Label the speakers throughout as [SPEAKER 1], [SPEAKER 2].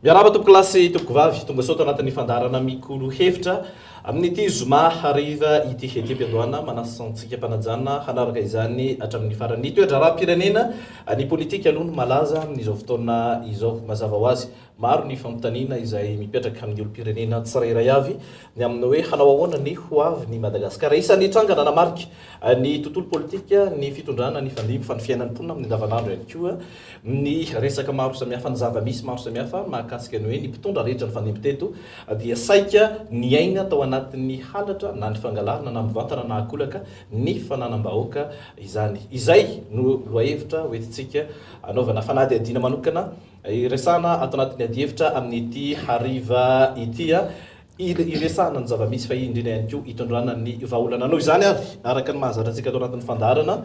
[SPEAKER 1] Miarahaba tompokolahy sy tompokovavy, tonga soa ato anatin'ny fandaharana Mikolo Hevitra amin'ity zoma hariva ity. Ety am-piandohana, manasa antsika am-panajana hanaraka izany hatramin'ny farany. Ny toe-draharaham-pirenena, ny politika aloha no malaza amin'izao fotoana izao. Mazava ho azy, maro ny fanontaniana izay mipetraka amin'ny olom-pirenena tsirairay avy ny amin'ny hoe hanao ahoana ny ho avin'i Madagasikara. Isan'ny tranga nanamarika ny tontolo politika ny fitondrana nifandimby fa ny fiainan'ny mponina amin'ny andavanandro ihany koa Ny resaka maro samihafa, ny zava-misy maro samihafa mahakasika ny hoe ny mpitondra rehetra nifandimby teto dia saika niaina tao anatin'ny halatra na ny fangalarana na mivantana na ankolaka ny fananam-bahoaka izany. Izay no lohahevitra hoentintsika hanaovana fanadihadiana manokana hiresahana ato anatin'ny adihevitra amin'ity hariva ity. Hiresahana ny zava-misy fa indrindra ihany koa hitondrana ny vahaolana. Noho izany ary, araka ny mahazatra antsika ato anatin'ny fandaharana,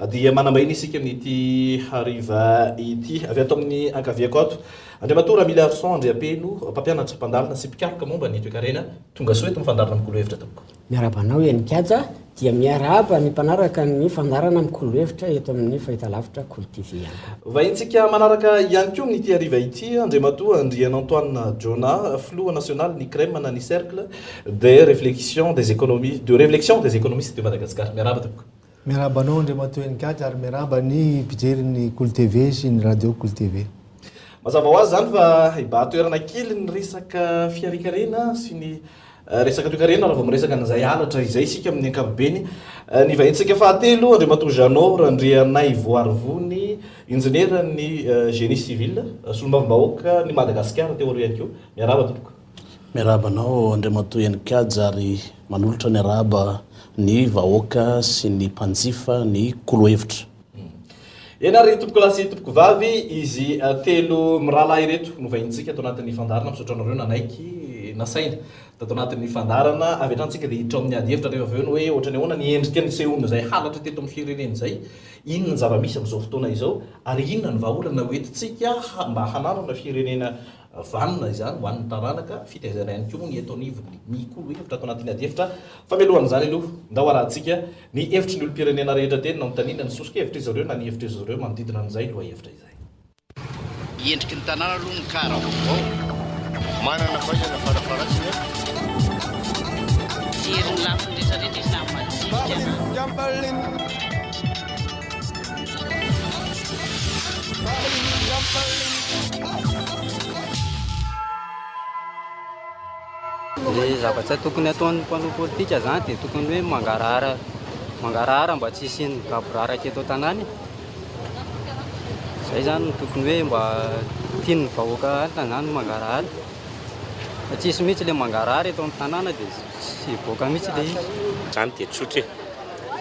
[SPEAKER 1] dia manambahiny isika amin'ity hariva ity. Avy ato amin'ny ankaviako ato, Andriamatoa Ramiliarison Andriampeno, mpampianatra, mpandalina sy mpikaroka momba ny toekarena. Tonga soa eto amin'ny fandaharana Mikolo Hevitra tompoko.
[SPEAKER 2] Miarahaba anao Heninkaja, dia miarahaba ny mpanaraka ny fandaharana Mikolo Hevitra eto amin'ny fahitalavitra Kolo TV ihany koa.
[SPEAKER 1] Vahintsika manaraka ihany koa amin'ity hariva ity Andriamatoa Andrianantoanina Jonah, filoha nasionalin'ny CREM na ny Cercle de Réflexion des Économies de Réflexion des Économistes de Madagascar. Miarahaba tompoko.
[SPEAKER 3] Miarahaba anao Andriamatoa Heninkaja ary miarahaba ny mpijery ny Kolo TV sy ny Radio Kolo TV.
[SPEAKER 1] Mazava ho azy izany fa hibahan-toerana kely ny resaka fiharian-karena sy ny Resaka toekarena raha vao miresaka an'izay halatra izay isika amin'ny ankapobeny. Ny vahintsika fahatelo, Andriamatoa Jeannot Randrianaivoarivony, injenieran'ny génie civil, solombavambahoakan'i Madagasikara teo aloha ihany koa. Miarahaba tompoko.
[SPEAKER 4] Miarahaba anao Andriamatoa Heninkaja ary manolotra ny arahaba ny vahoaka sy ny mpanjifa ny kolo hevitra.
[SPEAKER 1] Eny ary tompokolahy sy tompokovavy, izy telo mirahalahy ireto no vahinintsika ato anatin'ny fandaharana, misaotra anareo nanaiky nasaina tato anatin'ny fandaharana, avy hatrany tsika dia hiditra ao amin'ny ady hevitra rehefa avy eo ny hoe ohatran'ny ahoana ny endrika nisehoan'izay halatra teto amin'ny firenena izay, inona ny zava-misy amin'izao fotoana izao ary inona ny vahaolana hoentintsika mba hananana firenena Vanona izany ho an'ny taranaka, fitaizana ihany koa moa ny eto anivon'ny Mikolo hevitra ato anatin'ny adihevitra. Fa mialohan'izany aloha, ndao arahantsika ny hevitry ny olom-pirenena rehetra teny nanontaniana ny soso-kevitr'izy ireo na ny hevitr'izy ireo manodidina an'izay lohahevitra izay.
[SPEAKER 5] Endriky ny tanàna aloha ny kara vaovao.
[SPEAKER 6] Manana fahaizana farafaharatsiny an.
[SPEAKER 7] Mijery ny lafiny rehetra rehetra izy na ny madinika na.
[SPEAKER 8] Ny zavatra tokony ataon'ny mpanao politika zany dia tokony hoe mangarahara mangarahara mba tsy hisian'ny gaboraraka eto an-tanàna e. Zay zany no tokony hoe mba tian'ny vahoaka alina zany mangarahara. Fa tsisy mihitsy le mangarahara eto amin'ny tanàna dia tsy hivoaka mihitsy le izy.
[SPEAKER 5] Zany dia tsotra e.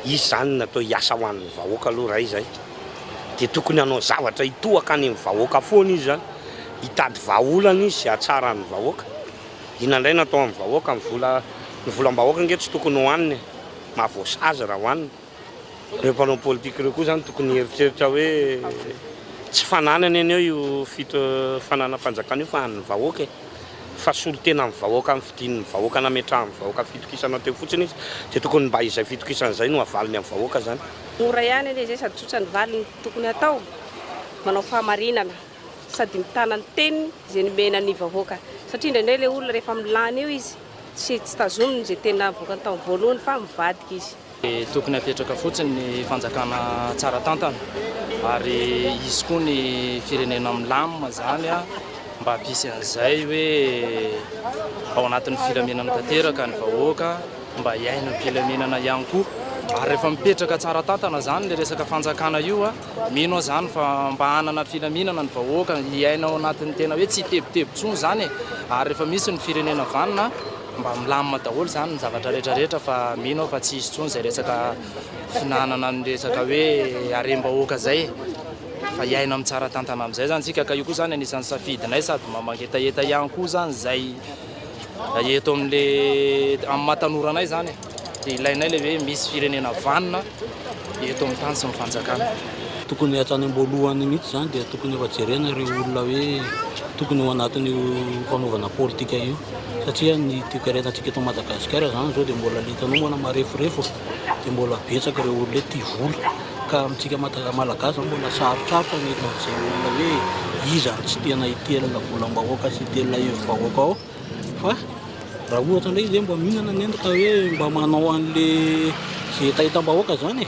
[SPEAKER 5] Izy zany natao hiasa ho an'ny vahoaka aloha raha izay. Dia tokony hanao zavatra hitohaka any amin'ny vahoaka foana izy zany. Hitady vahaolana izy hahatsara ny vahoaka. Inona indray no atao amin'ny vahoaka? Ny vola, ny volam-bahoaka ange tsy tokony hohanina e. Mahavoasazy raha hohanina. Ireo mpanao politika ireo koa zany tokony hieritreritra hoe tsy fananany anie io fito fananam-panjakana io fa an'ny vahoaka e. Fa solontenan'ny vahoaka nofidin'ny vahoaka nametrahan'ny vahoaka fitokisana teo fotsiny izy dia tokony mba izay fitokisana izay no havaliny amin'ny vahoaka zany.
[SPEAKER 7] Mora ihany anie izay sady tsotra ny valiny tokony hatao, manao fahamarinana sady mitana ny teniny izay nomena ny vahoaka satria indraindray ilay olona rehefa milany eo izy tsy tsy tazominy izay teny navoakany tamin'ny voalohany fa mivadika izy.
[SPEAKER 9] Tokony hapetraka fotsiny ny fanjakana tsara tantana ary hisy koa ny firenena milamina izany mba hampisy an'izay hoe ao anatin'ny filaminana tanteraka ny vahoaka mba hiaina am-pilaminana ihany koa. Ary rehefa mipetraka tsara tantana izany ilay resaka fanjakana io, mino aho izany fa mba hanana filaminana ny vahoaka, hiaina ao anatin'ny tena hoe tsy hitebiteby intsony izany e. Ary rehefa misy ny firenena vanona, Mba milamina daholo izany ny zavatra rehetra rehetra fa mino aho fa tsy hisy intsony izay resaka fihinanana ny resaka hoe harem-bahoaka izay e! Fa hiaina amin'ny tsara tantana amin'izay izany isika ka io koa izany anisan'ny safidinay sady mba mangetaheta ihany koa izany izay eto amin'le amin'ny maha tanora anay izany e! Dia ilainay ilay hoe misy firenena vanona eto amin'ny tany sy ny fanjakana.
[SPEAKER 4] Tokony hatrany am-boalohany mihitsy izany dia tokony efa jerena ireo olona hoe tokony ho anatin'io fanaovana politika io satria ny toekarenantsika eto Madagasikara izany izao dia mbola le hitanao mbola mareforefo dia mbola betsaka ireo olona hoe tia vola ka amintsika Malagasy izany mbola sarotsarotra ny hahita an'izay olona hoe iza no tsy tena hitelina volam-bahoaka sy hitelina hevi-bahoaka ao fa raha ohatra indray izy hoe mba mihinana neny ka hoe mba manao an'le ze hetahetam-bahoaka zany e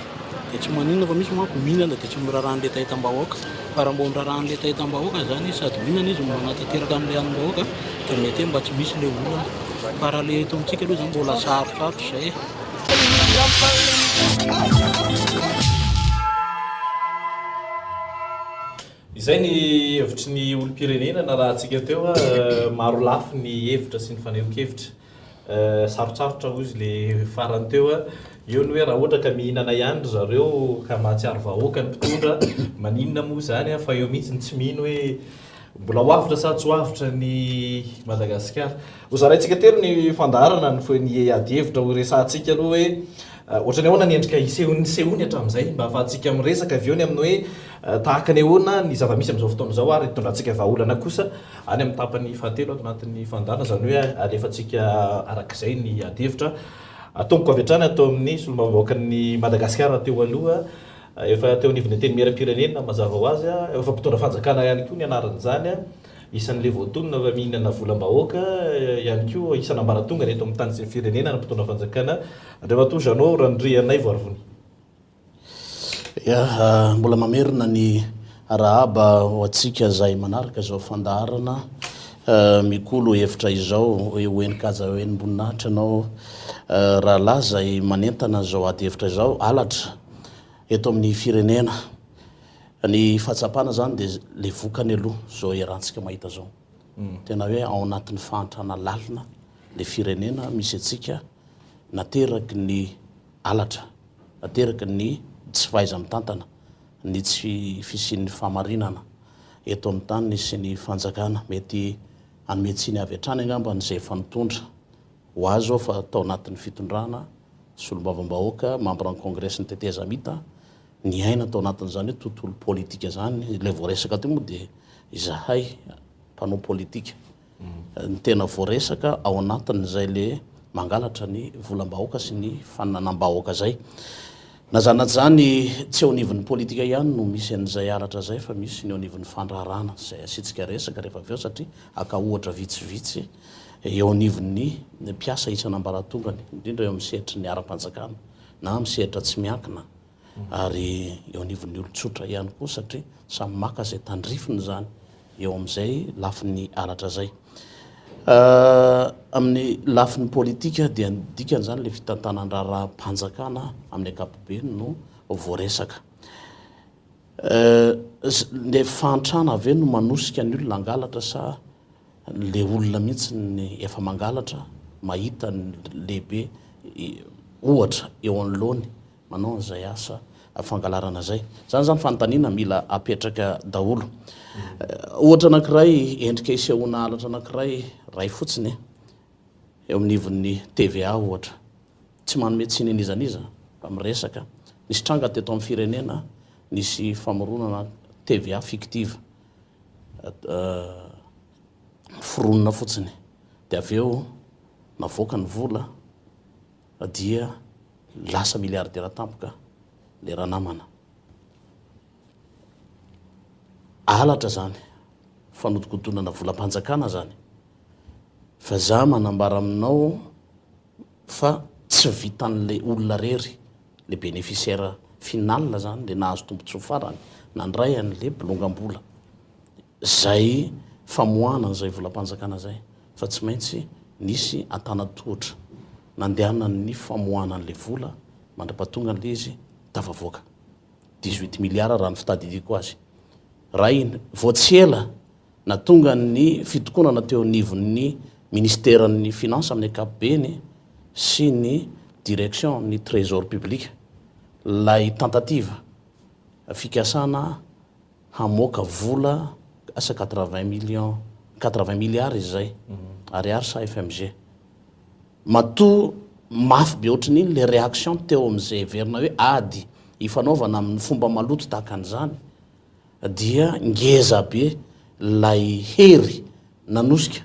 [SPEAKER 4] dia tsy maninona fa misy manko mihinana dia tsy miraharaha an'le hetahetam-bahoaka fa raha mba miraharaha an'le hetahetam-bahoaka zany izy sady mihinana izy no manatanteraka an'le hanim-bahoaka dia mety hoe mba tsy misy le olana fa raha le eto amintsika aloha zany mbola sarotrarotra izay e.
[SPEAKER 1] Izay ny hevitry ny olom-pirenena narahantsika teo, maro lafy ny hevitra sy ny fanehoan-kevitra. Sarotsarotra hoy izy le farany teo, eo ny hoe raha ohatra ka mihinana ihany ry zareo ka mahatsiaro vahoaka ny mpitondra, maninona moa izany fa eo mihitsy ny tsy mino hoe mbola ho avotra sa tsy ho avotra ny Madagasikara. Hozaraintsika telo ny fandaharana ny ny adihevitra ho resahantsika aloha hoe ohatran'ny ahoana ny endrika isehoan'ny nisehoany hatramin'izay mba ahafahantsika miresaka avy eo ny amin'ny hoe tahaka ny ahoana ny zava-misy amin'izao fotoana izao ary hitondrantsika vahaolana kosa any amin'ny tapany fahatelo ato anatin'ny fandaharana izany hoe alefantsika arak'izay ny adihevitra. Atomboko avy hatrany ato amin'ny solombavambahoakan'i Madagasikara teo aloha efa teo anivon'ny Antenimierampirenena mazava ho azy, efa mpitondra fanjakana ihany koa ny anaran'izany. Isan'ilay voatonona fa mihinana volam-bahoaka ihany koa isan'ambaratongany eto amin'ny tany sy ny firenena ny mpitondra fanjakana, Andriamatoa Jeannot Randrianaivoarivony.
[SPEAKER 10] Ya, mbola mamerina ny arahaba ho antsika izay manaraka izao fandaharana mikolo hevitra izao. Ho henin-kaja ho henim-boninahitra ianao rahalahy izay manentana izao ady hevitra izao, halatra eto amin'ny firenena. Ny fahatsapana zany dia le vokany aloha zao iarahantsika mahita zao. Tena hoe ao anatin'ny fahantrana lalina le firenena misy antsika nateraky ny halatra, nateraky ny tsy fahaiza-mitantana, ny tsy fisian'ny fahamarinana eto amin'ny tany sy ny fanjakana. Mety hanome tsiny avy hatrany angamba an'izay efa nitondra ho azy aho fa tao anatin'ny fitondrana, solombavambahoaka, membre ny kongresin'ny tetezamita, Niaina tao anatin'izany hoe tontolo politika izany, ilay voaresaka teo moa dia izahay mpanao politika no tena voaresaka ao anatin'izay le mangalatra ny volam-bahoaka sy ny fananam-bahoaka izay. Na izany na tsy izany, tsy eo anivon'ny politika ihany no misy an'izay halatra izay fa misy ny eo anivon'ny fandraharahana izay asiantsika resaka rehefa avy eo satria haka ohatra vitsivitsy eo anivon'ny mpiasa isan'ambaratongany, indrindra eo amin'ny sehatry ny ara-panjakana na amin'ny sehatra tsy miankina. ary eo anivon'ny olon-tsotra ihany koa satria samy maka izay tandrifiny izany eo amin'izay lafiny halatra izay. Amin'ny lafiny politika dia ny dikan'izany ilay fitantanan-draharaham-panjakana amin'ny ankapobeny no voaresaka. Ilay fahantrana ve no manosika ny olona hangalatra sa le olona mihitsy ny efa mangalatra mahita ny lehibe ohatra eo anoloany manao an'izay asa fangalarana izay. Izany izany fanontaniana mila apetraka daholo. Ohatra anankiray, endrika isehoana halatra anankiray ray fotsiny eo amin'ny ivon'ny TVA ohatra. Tsy manome tsiny an'iza n'iza fa miresaka. Nisy tranga teto amin'ny firenena nisy famoronana TVA fictive. Foronina fotsiny dia avy eo navoaka ny vola dia lasa milliardaire tampoka le ranamana. Halatra zany, fanodikodonana volam-panjakana zany. Fa za manambara aminao fa tsy vitan'le olona rery, le bénéficiaire final zany, le nahazo tombotsoa farany, nandray an'le bolongam-bola. Zay famoahana an'izay volam-panjakana zay fa tsy maintsy nisy antanatohatra nandehanan'ny famoahana an'le vola mandrapatonga an'le izy tafavoaka. 18 milliards raha ny fitadidiako azy. Raha iny, vao tsy ela natonga ny fitokonana teo anivon'ny ministeran'ny finance amin'ny ankapobeny sy ny direction ny trésor public lay tentative fikasana hamoaka vola asa quatre-vingt millions, quatre-vingt milliards izy zay ariary sa FMG. Matoa mafy be ohatran'iny le réaction teo amin'izay heverina hoe ady ifanaovana amin'ny fomba maloto tahaka an'izany dia ngeza be lay hery nanosika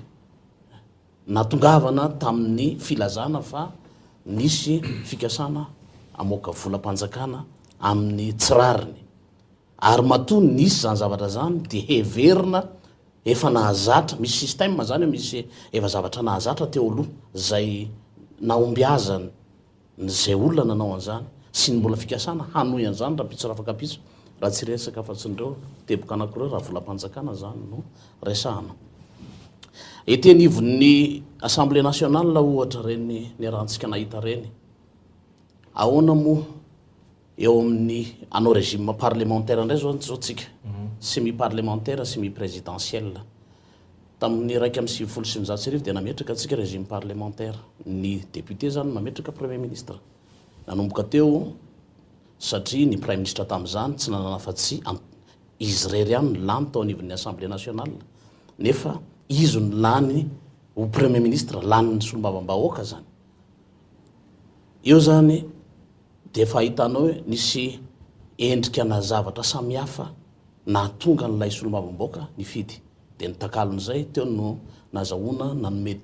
[SPEAKER 10] nahatongavana tamin'ny filazana fa nisy fikasana hamoaka volam-panjakana amin'ny tsy rariny. Ary matoa nisy izany zavatra izany dia heverina efa nahazatra, misy système izany eo, misy efa zavatra nahazatra teo aloha izay nahombiazan izay olona nanao an'izany sy ny mbola fikasana hanohy an'izany rahampitso rafakampitso raha tsy hiresaka afa-tsy an'ireo teboka anankiroa raha volam-panjakana izany no resahana. Ety anivon'ny Assemblée nationale ohatra ireny niarahantsika nahita ireny, ahoana moa eo amin'ny hanao régime parlementaire indray izao izao tsika, semi parlementaire, semi présidentiel. Tamin'ny 1991 dia nametraka antsika régime parlementaire. Ny député izany mametraka premier ministre. Nanomboka teo satria ny praiminisitra tamin'izany tsy nanana afa-tsy izy irery ihany no lany tao anivon'ny Assemblée nationale nefa izy no lany ho premier ministre, lanin'ny solombavambahoaka izany. Eo izany dia efa ahitanao hoe nisy endrika na zavatra samihafa nahatonga an'ilay solombavambahoaka nifidy. Dia ny takalon'izay teo no nazahoana nanome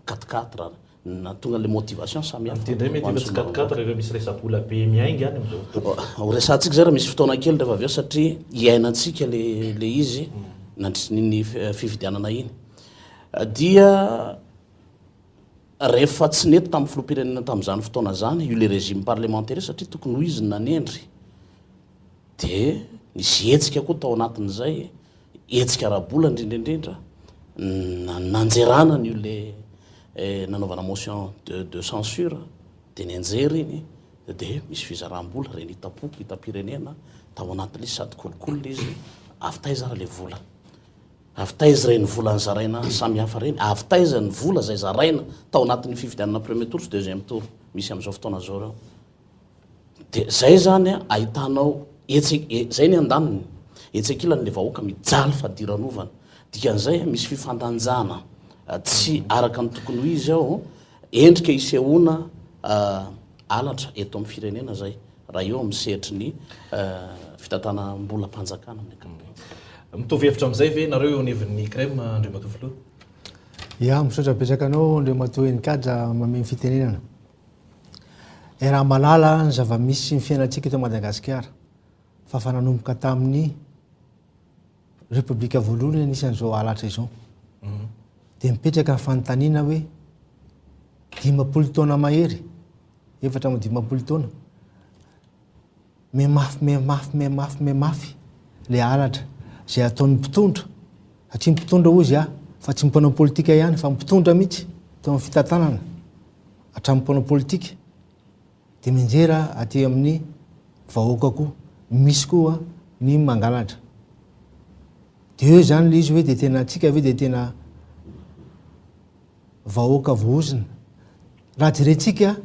[SPEAKER 10] quatre quatre, nahatonga an'ilay motivation samihafa.
[SPEAKER 1] Amin'ity indray mety efa tsy quatre quatre rehefa misy resa-bola be miainga any amin'izao fotoana.
[SPEAKER 10] Ho resahantsika izay raha misy fotoana kely rehefa avy eo satria iainantsika ilay izy nandritry ny fifidianana iny. Dia rehefa tsy nety tamin'ny filoham-pirenena tamin'izany fotoana izany io ilay régime parlementaire io satria tokony ho izy no nanendry. Dia nisy hetsika koa tao anatin'izay, hetsika ara-bola indrindra indrindra, nanjerana an'io le nanaovana motion de de censure, dia nianjera iny, dia misy fizaram-bola, ireny hitam-poko, hitam-pirenena, tao anatin'ilay izy sady kolikoly ilay izy, avy taiza ary ilay vola? Avy taiza ireny vola nozaraina samihafa ireny? Avy taiza ny vola izay zaraina tao anatin'ny fifidianana premier tour sy deuxième tour misy amin'izao fotoana izao ireo? Dia zay zany ahitanao etsy zay ny andaniny, etsy ankilany le vahoaka mijaly fadiranovana. Dikan'izay misy fifandanjana tsy araka ny tokony ho izy ao, endrika isehoana halatra eto amin'ny firenena zay raha eo amin'ny sehatry ny fitantanam-bolam-panjakana amin'ny ankapobeny.
[SPEAKER 1] Mitovy hevitra amin'izay ve nareo eo anivon'ny Crem Andriamatoa Filoha?
[SPEAKER 3] Ya, misaotra betsaka anao Andriamatoa Heninkaja mameno fitenenana. Raha mahalala ny zava-misy sy ny fiainantsika eto Madagasikara fa efa nanomboka tamin'ny Repoblika voalohany anisan'izao halatra izao. Mhm. Dia mipetraka ny fanontaniana hoe 50 taona mahery, 54 taona, Mihamafy, mihamafy, mihamafy, mihamafy ilay halatra izay ataon'ny mpitondra, satria ny mpitondra hozy aho fa tsy ny mpanao politika ihany fa ny mpitondra mihitsy teo amin'ny fitantanana hatramin'ny mpanao politika dia mianjera aty amin'ny vahoaka koa, misy koa ny mangalatra. Dia eo izany ilay izy hoe dia tena antsika ve dia tena vahoaka voahozona. Raha jerentsika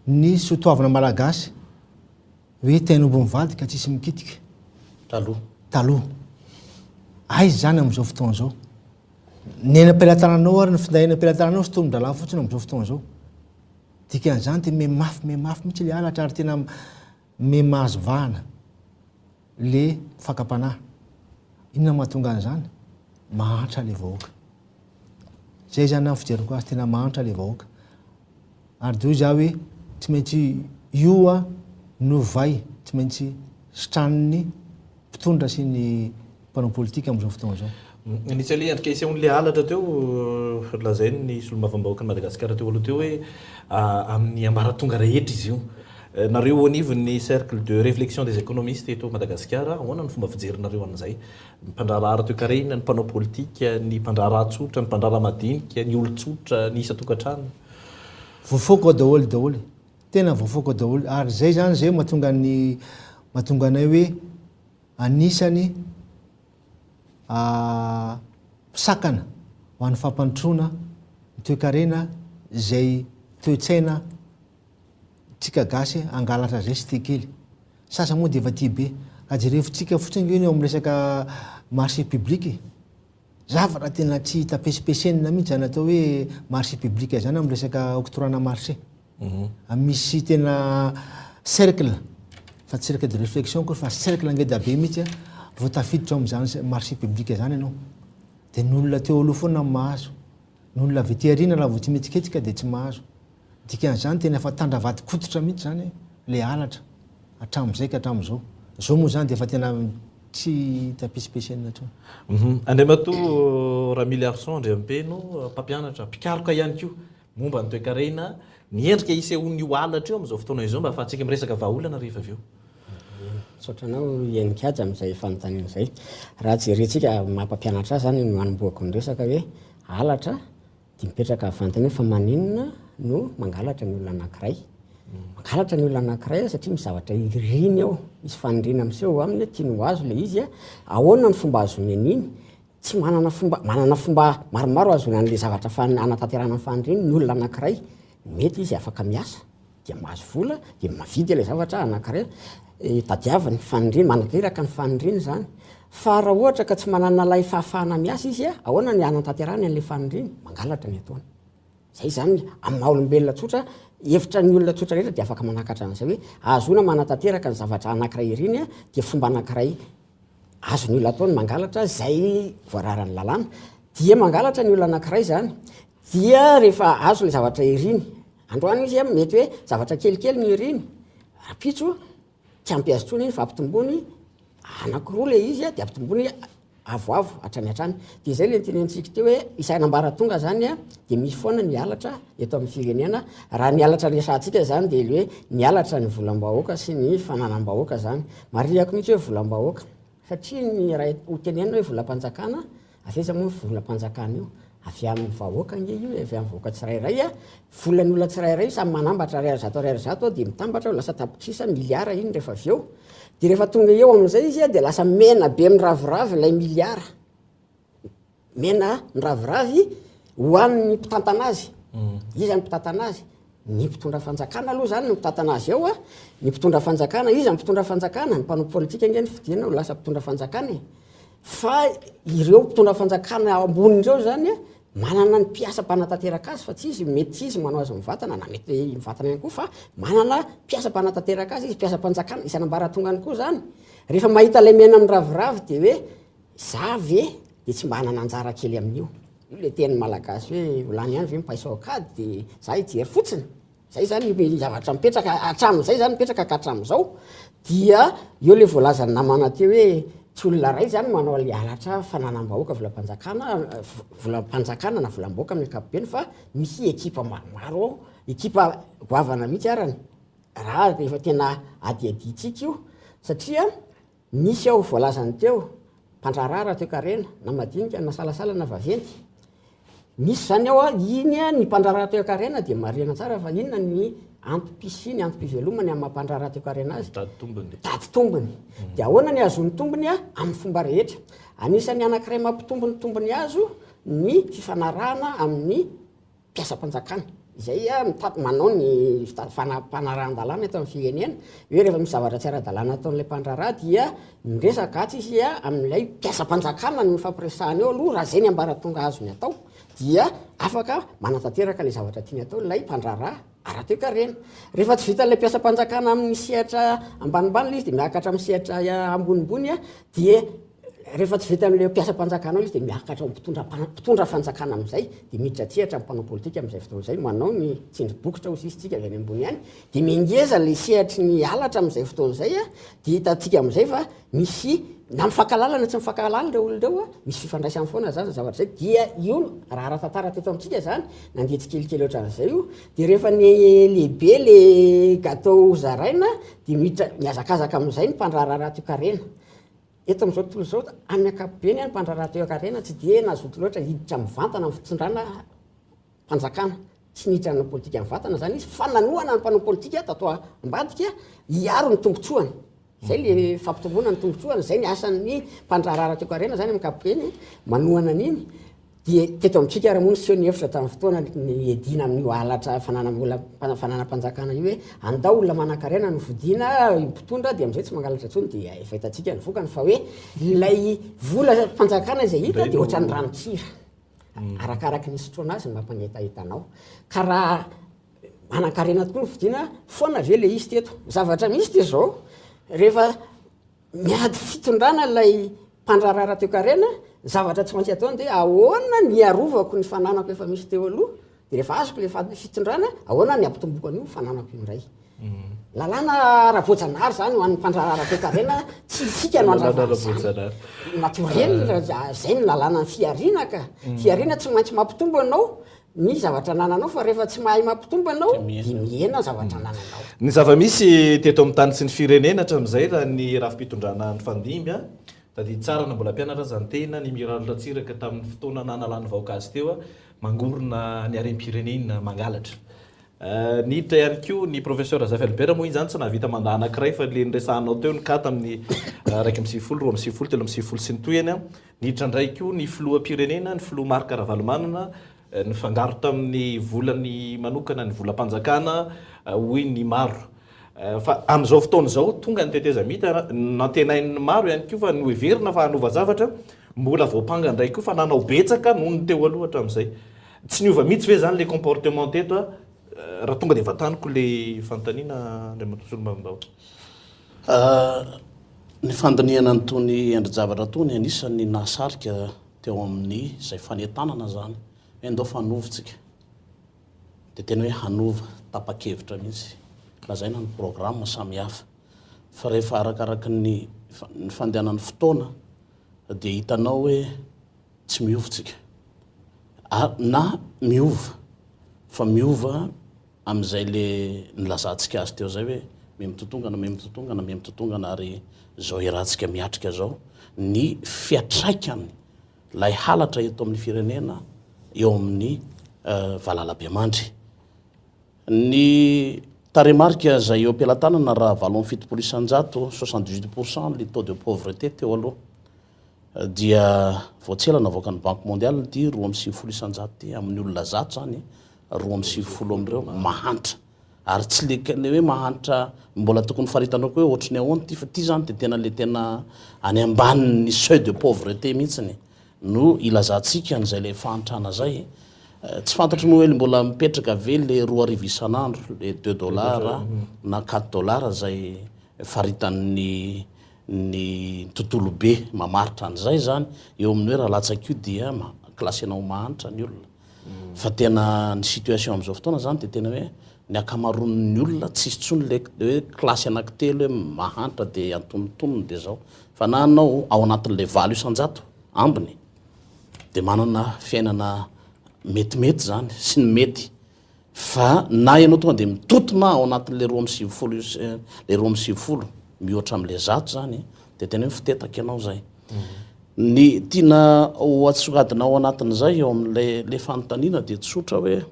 [SPEAKER 3] ny soatoavina malagasy hoe tain'omby mivady ka tsisy mikitika.
[SPEAKER 10] Taloha.
[SPEAKER 3] Taloha. Aiza izany amin'izao fotoana izao? Ny eny am-pelatananao ary ny finday eny am-pelatananao sy tonon-drahalahy fotsiny amin'izao fotoana izao. Dikan'izany dia mihamafy mihamafy mihitsy ilay halatra ary tena miha-mahazo vahana le fakam-panahy. Inona mahatonga an'izany? Mahantra le vahoaka. Zay zany ny fijeriko azy, tena mahantra le vahoaka. Ary dia hoy za hoe tsy maintsy io no vay tsy maintsy sitranin'ny mpitondra sy ny mpanao politika amin'izao fotoana izao.
[SPEAKER 1] Nisy aloha endrika isehoan'ilay halatra teo, lazain'ny solombavambahoakan'i Madagasikara teo aloha teo hoe amin'ny ambaratonga rehetra izy io. Nareo eo anivon'ny Cercle de réflexion des économistes eto Madagasikara, ahoana ny fomba fijerinareo an'izay? Ny mpandraharaha ara-toekarena, ny mpanao politika, ny mpandraharaha tsotra, ny mpandraharaha madinika, ny olon-tsotra, ny isan-tokantrano.
[SPEAKER 3] Voafoaka ao daholo daholo e. Tena voafoaka ao daholo. Ary izay izany izay mahatonga ny mahatonga anay hoe anisany mpisakana ho an'ny fampandrosoana ny toekarena izay toe-tsaina tsika gasy hangalatra zay sy tia kely. Sasa moa dia efa tia be. Raha jerevintsika fotsiny ange ny eo amin'ny resaka marché public e. Zavatra tena tsy hita pesipesenina mihitsy izany atao hoe marché public izany amin'ny resaka octroi-na marché. Misy tena cercle, fa tsy cercle de réflexion akory fa cercle ngeda be mihitsy vao tafiditra ao amin'izany marché public izany ianao. Dia ny olona teo aloha foana no mahazo. Ny olona avy aty aoriana raha vao tsy mihetsiketsika dia tsy mahazo. Dikan'izany tena efa tandra vadin-koditra mihitsy izany ilay halatra hatramin'izay ka hatramin'izao. Zao moa zany dia efa tena tsy hita pesipesenina intsony.
[SPEAKER 1] Andriamatoa Ramiliarison Andriampeno, mpampianatra, mpikaroka ihany koa momba ny toekarena, ny endrika isehoan'io halatra io amin'izao fotoana izao mba ahafahantsika miresaka vahaolana rehefa avy eo.
[SPEAKER 2] Misaotra anao Heninkaja amin'izay fanontaniana izay. Raha jerentsika amin'ny maha mpampianatra ahy izany no anombohako ny resaka hoe halatra dia mipetraka ny fanontaniana fa maninona no mangalatra ny olona anankiray? Mangalatra ny olona anankiray satria misy zavatra iriny eo, misy faniriana miseho ao aminy, tiany ho azo ilay izy. Ahoana ny fomba ahazoany an'iny? Tsy manana fomba, manana fomba maromaro ahazoana an'ilay zavatra hanatanterahana ny faniriany ny olona anankiray. Mety izy afaka miasa dia mahazo vola dia mavidy ilay zavatra anankiray tadiaviny, faniriany, manatanteraka ny faniriany izany. Fa raha ohatra ka tsy manana ilay fahafahana miasa izy, ahoana ny hanatanterahany an'ilay faniriany? Mangalatra ny ataony. Izay izany, amin'ny maha olombelona tsotra, hevitra ny olona tsotra rehetra dia afaka manakatra an'izay hoe ahazoana manatanteraka ny zavatra anankiray iriny dia fomba anankiray Azon'ny olona atao ny mangalatra izay voararan'ny lalàna. Dia mangalatra ny olona anankiray izany. Dia rehefa azo ilay zavatra iriny, androany izy mety hoe zavatra kelikely no iriny, rahampitso tsy ampy azy intsony iny fa ampitomboiny anankiroa ilay izy dia ampitomboiny avoavo hatrany hatrany. Dia izay ilay notenenintsika teo hoe isan'ambaratonga izany dia misy foana ny halatra eto amin'ny firenena. Raha ny halatra resahantsika izany dia ilay hoe ny halatra ny volam-bahoaka sy ny fananam-bahoaka izany. Marihako mihitsy hoe volam-bahoaka satria ny raha ho tenenina hoe volam-panjakana, avy aiza moa io volam-panjakana io? Avy amin'ny vahoaka ange io e, avy amin'ny vahoaka tsirairay a, volan'ny olona tsirairay io, samy manambatra ariary zato ariary zato dia mitambatra ho lasa tapitrisa, miliara iny rehefa avy eo. Dia rehefa tonga eo amin'izay izy dia lasa mena be miraviravy ilay miliara. Mena miraviravy ho an'ny mpitantana azy. Iza ny mpitantana azy? Ny mpitondra fanjakana aloha izany no mitantana azy eo a. Ny mpitondra fanjakana, iza ny mpitondra fanjakana? Ny mpanao politika ange no fidiana ho lasa mpitondra fanjakana e. Fa ireo mpitondra fanjakana ambony ireo izany a, manana ny mpiasa mpanatanteraka azy fa tsy izy, mety tsy izy manao azy mivantana na mety mivantana ihany koa fa manana mpiasa mpanatanteraka azy izy, mpiasam-panjakana isan'ambaratongany koa izany. Rehefa mahita ilay mena miraviravy dia hoe Za ve dia tsy mba hanana anjara kely amin'io? Io le teny malagasy hoe ho lany ihany ve ny paiso ao an-kady dia za hijery fotsiny? Zay zany ny zavatra mipetraka hatramin'izay zany mipetraka ka hatramin'izao. Dia eo le voalazan'ny namana teo hoe tsy olona iray zany manao le halatra fananam-bahoaka volam-panjakana, volam-panjakana na volam-bahoaka amin'ny ankapobeny fa misy ekipa maromaro ao, ekipa goavana mihitsy arany raha efa tena adihadiantsika io satria Nisy ao voalazany teo, mpandraharaha ara-toekarena, na madinika, na salasala, na vaventy. Misy izany ao, iny ny mpandraharaha toekarena dia marihana tsara fa inona ny antom-pisiany, antom-pivelomany amin'ny maha mpandraharaha toekarena azy.
[SPEAKER 1] Mitady tombony.
[SPEAKER 2] Mitady tombony. Dia ahoana ny ahazoany tombony amin'ny fomba rehetra. Anisan'ny anankiray mampitombo ny tombony azo ny fifanarahana amin'ny mpiasam-panjakana izay mitady manao ny fanarahan-dalàna eto amin'ny firenena, hoe rehefa misy zavatra tsy ara-dalàna ataon'ilay mpandraharaha dia miresaka atsy izy amin'ilay mpiasam-panjakana no ifampiresahana eo aloha, raha izay ny ambaratonga azony atao dia afaka manatanteraka ilay zavatra tiany atao ilay mpandraharaha ara-toekarena. Rehefa tsy vitan'ilay mpiasam-panjakana amin'ny sehatra ambanimbany ilay izy dia miakatra amin'ny sehatra ambonimbony dia Rehefa tsy vitan'ilay mpiasam-panjakana ao izy dia miakatra ho mpitondra mpitondra fanjakana amin'izay, dia miditra an-tsehatra ny mpanao politika amin'izay fotoana izay, manao ny tsindry bokotra hoy sisa isika avy any ambony any, dia mihengeza ilay sehatry ny halatra amin'izay fotoana izay, dia hitantsika amin'izay fa misy na mifankahalala na tsy mifankahalala ireo olona ireo, misy fifandraisany foana izany izay zavatra izay, dia io raha ara-tantara teto amintsika izany, nandeha tsikelikely ohatran'izay io, dia rehefa niha-lehibe ilay gâteau hozaraina dia miditra mihazakazaka amin'izay ny mpandraharaha ara-toekarena. Eto amin'izao tontolo izao, amin'ny ankapobeny, ny mpandraharaha toekarena tsy dia nazoto loatra hiditra mivantana amin'ny fitondrana fanjakana. Tsy niditra nanao politika mivantana izany izy fa nanohana ny mpanao politika tato ambadika hiaro ny tombontsoany. Izay ilay fampitomboana ny tombontsoany, izay ny asan'ny mpandraharaha ara-toekarena izany amin'ny ankapobeny, manohana an'iny. Dia teto amintsika ary moa niseho ny hevitra tamin'ny fotoana niadiana amin'io halatra fananam-bola fananam-panjakana io hoe andao olona manankarena no fodiana ho mpitondra dia amin'izay tsy mangalatra intsony dia efa hitantsika ny vokany fa hoe ilay vola fanjakana izay hita dia ohatran'ny ranon-tsira arakaraky ny isotroana azy no mampangetaheta anao ka raha manankarena tokoa no fodiana foana ve ilay izy teto? Ny zavatra misy dia izao rehefa Miady fitondrana ilay mpandraharaha ara-toekarena, ny zavatra tsy maintsy ataony dia ahoana ny hiarovako ny fananako efa misy teo aloha, dia rehefa azoko ilay fitondrana, ahoana ny hampitomboko an'io fananako io indray. Lalàna ara-boajanahary izany ho an'ny mpandraharaha ara-toekarena, tsy isika no handrava an'izany. Naturel, izay no lalànan'ny fihariana ka. Fihariana tsy maintsy mampitombo ianao ny zavatra anananao fa rehefa tsy mahay mampitombo ianao dia mihena ny zavatra anananao.
[SPEAKER 1] Ny zava-misy teto amin'ny tany sy ny firenena hatramin'izay raha ny rafi-pitondrana nifandimby, tadidy tsara na mbola mpianatra aza ny tena, ny Miraly Ratsiraka tamin'ny fotoana nanalan'ny vahoaka azy teo, mangorona ny harem-pirenena, mangalatra. Niditra ihany koa ny Professeur Zafy Albert moa iny izany tsy nahavita mandat anankiray fa ilay niresahanao teo ny cas tamin'ny 91, 92, 93 sy ny tohiny. Niditra indray koa ny filoham-pirenena, ny filoha Marc Ravalomanana, nifangaro tamin'ny volany manokana ny volam-panjakana hoy ny maro. Fa amin'izao fotoana izao tonga ny tetezamita, nantenain'ny maro ihany koa fa noheverina fa hanova zavatra, mbola voampanga indray koa fa nanao betsaka noho ny teo aloha hatramin'izay. Tsy niova mihitsy ve zany le comportement teto a? Raha tonga dia vantaniko le fanontaniana Andriamatoa Solombavambahoaka.
[SPEAKER 10] Ny fandinihana an'itony endri-javatra itony anisan'ny nahasarika teo amin'ny izay fanentanana izany hoe ndao fanova tsika. Dia tena hoe hanova, tapa-kevitra mihitsy. Lazaina ny programme samihafa. Fa rehefa arakaraky ny ny fandehanan'ny fotoana dia hitanao hoe tsy miova tsika. Ary na miova, fa miova amin'izay le nilazantsika azy teo izay hoe miha-mitotongana, miha-mitotongana, miha-mitotongana ary izao iarahantsika miatrika izao ny fiatraikany ilay halatra eto amin'ny firenena eo amin'ny valalabemandry. Ny tarehimarika izay eo am-pelatanana raha 78%, 78 pour cent ny taux de pauvreté teo aloha. Dia vao tsy ela navoakan'ny Banque Mondiale ity 92% ity, amin'ny olona 100 izany, 92 amin'ireo mahantra. Ary tsy le le hoe mahantra mbola tokony faritanao koa hoe ohatry ny ahoana ity fa ity izany dia tena le tena any ambanin'ny seuil de pauvreté mihitsiny no ilazantsika an'izay le fahantrana izay. Tsy fantatro Noely mbola mipetraka ve le 2000 isan'andro, le deux dollars na quatre dollars izay faritan'ny ny tontolo be mamaritra an'izay izany eo amin'ny hoe raha latsaka io dia classena ho mahantra ny olona fa tena ny situation amin'izao fotoana izany dia tena hoe ny ankamaroan'ny olona tsisy intsony le hoe classe anankitelo hoe mahantra dia antonontonony dia izao fa na anao ao anatin'ilay 8% ambiny dia manana fiainana metimety izany sy ny mety Fa na ianao tonga dia mitotona ao anatin'ilay 92 ilay 92 mihoatra amin'ilay 100 izany dia tena hoe mifitetaka ianao izay. Ny tiana ho atsongadina ao anatin'izay eo amin'ilay ilay fanontaniana dia tsotra hoe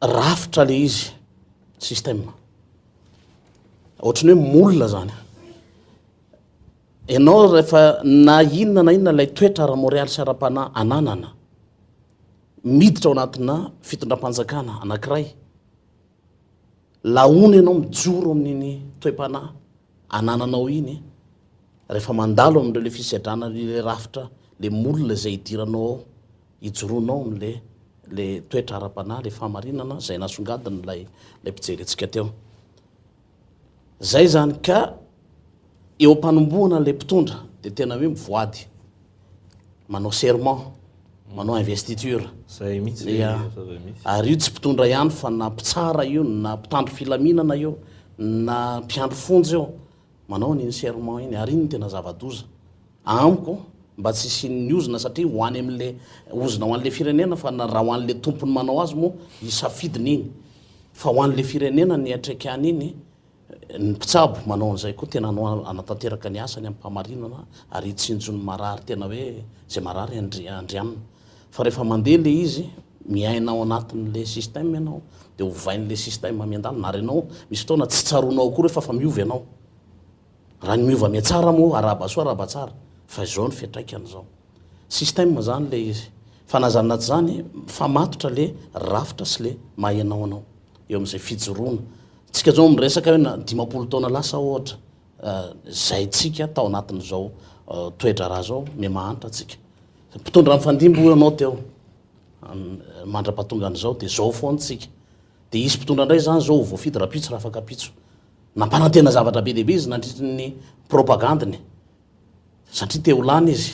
[SPEAKER 10] rafitra ilay izy, système. Ohatran'ny hoe moule izany. Ianao rehefa na inona na inona ilay toetra ara-moraly sy ara-panahy ananana, miditra ao anatina fitondram-panjakana anankiray, lahoana ianao mijoro amin'iny toe-panahy anananao iny, rehefa mandalo amin'ireo ilay fisedrana ilay rafitra, ilay moule izay idiranao ao, ijoroanao amin'ilay ilay toetra ara-panahy, ilay fahamarinana izay nasongadin'ilay ilay mpijery antsika teo. Zay zany ka eo am-panombohana an'ilay mpitondra dia tena hoe mivoady, manao serment, manao investiture.
[SPEAKER 1] Zay mihitsy
[SPEAKER 10] Ya.
[SPEAKER 1] zava-misy.
[SPEAKER 10] Ary io tsy mpitondra ihany fa na mpitsara io, na mpitandro filaminana io, na mpiandry fonja io, manao an'iny serment iny. Ary iny no tena zava-doza. Amiko, mba tsy hisian'ny ozona satria ho any amin'ilay ozona ho an'ilay firenena fa na raha ho an'ilay tompony manao azy moa hisafidiny iny. Fa ho an'ilay firenena ny hiatraikany iny, ny mpitsabo manao an'izay koa tena hanao hanatanteraka ny asany amim-pahamarinana ary hitsinjo ny marary tena hoe izay marary andrianina. Fa rehefa mandeha ilay izy, miaina ao anatin'ilay système ianao, dia ovain'ilay système miandalana ary ianao misy fotoana tsy tsaroanao akory hoe fa efa miova ianao. Raha ny miova mihatsara moa arahaba soa arahaba tsara fa izao ny fiantraikany izao. Système zany le izy. Fa na zany na tsy zany mifamatotra le rafitra sy le maha ianao anao eo amin'izay fijoroana. Tsika zao miresaka hoe na 50 taona lasa ohatra zay tsika tao anatin'izao toe-draharaha zao miha mahantra tsika. Mpitondra mifandimby hoy ianao teo mandra-pahatongan'izao dia zao foana tsika. Dia hisy mpitondra indray zany zao ho voafidy rapitso rafakapitso. Nampanantena zavatra be dia be izy nandritry ny propagandiny satria te ho lany izy.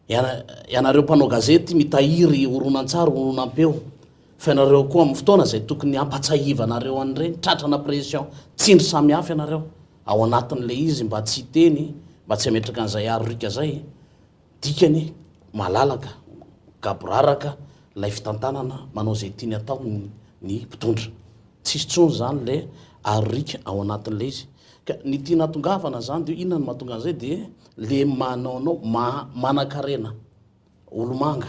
[SPEAKER 10] Ianareo mpanao gazety mitahiry horonantsary, horonam-peo. Fa ianareo koa amin'ny fotoana izay tokony hampatsiahivanareo an'ireny, tratrana pression, tsindry samihafa ianareo ao anatin'ilay izy mba tsy hiteny, mba tsy hametraka an'izay aro riaka izay. Dikany, malalaka, gaboraraka ilay fitantanana, manao izay tiany atao ny mpitondra. Tsisy intsony izany ilay aro riaka ao anatin'ilay izy. Ka ny tiana hatongavana izany dia inona no mahatonga an'izay dia le manaonao manan-karena, olomanga.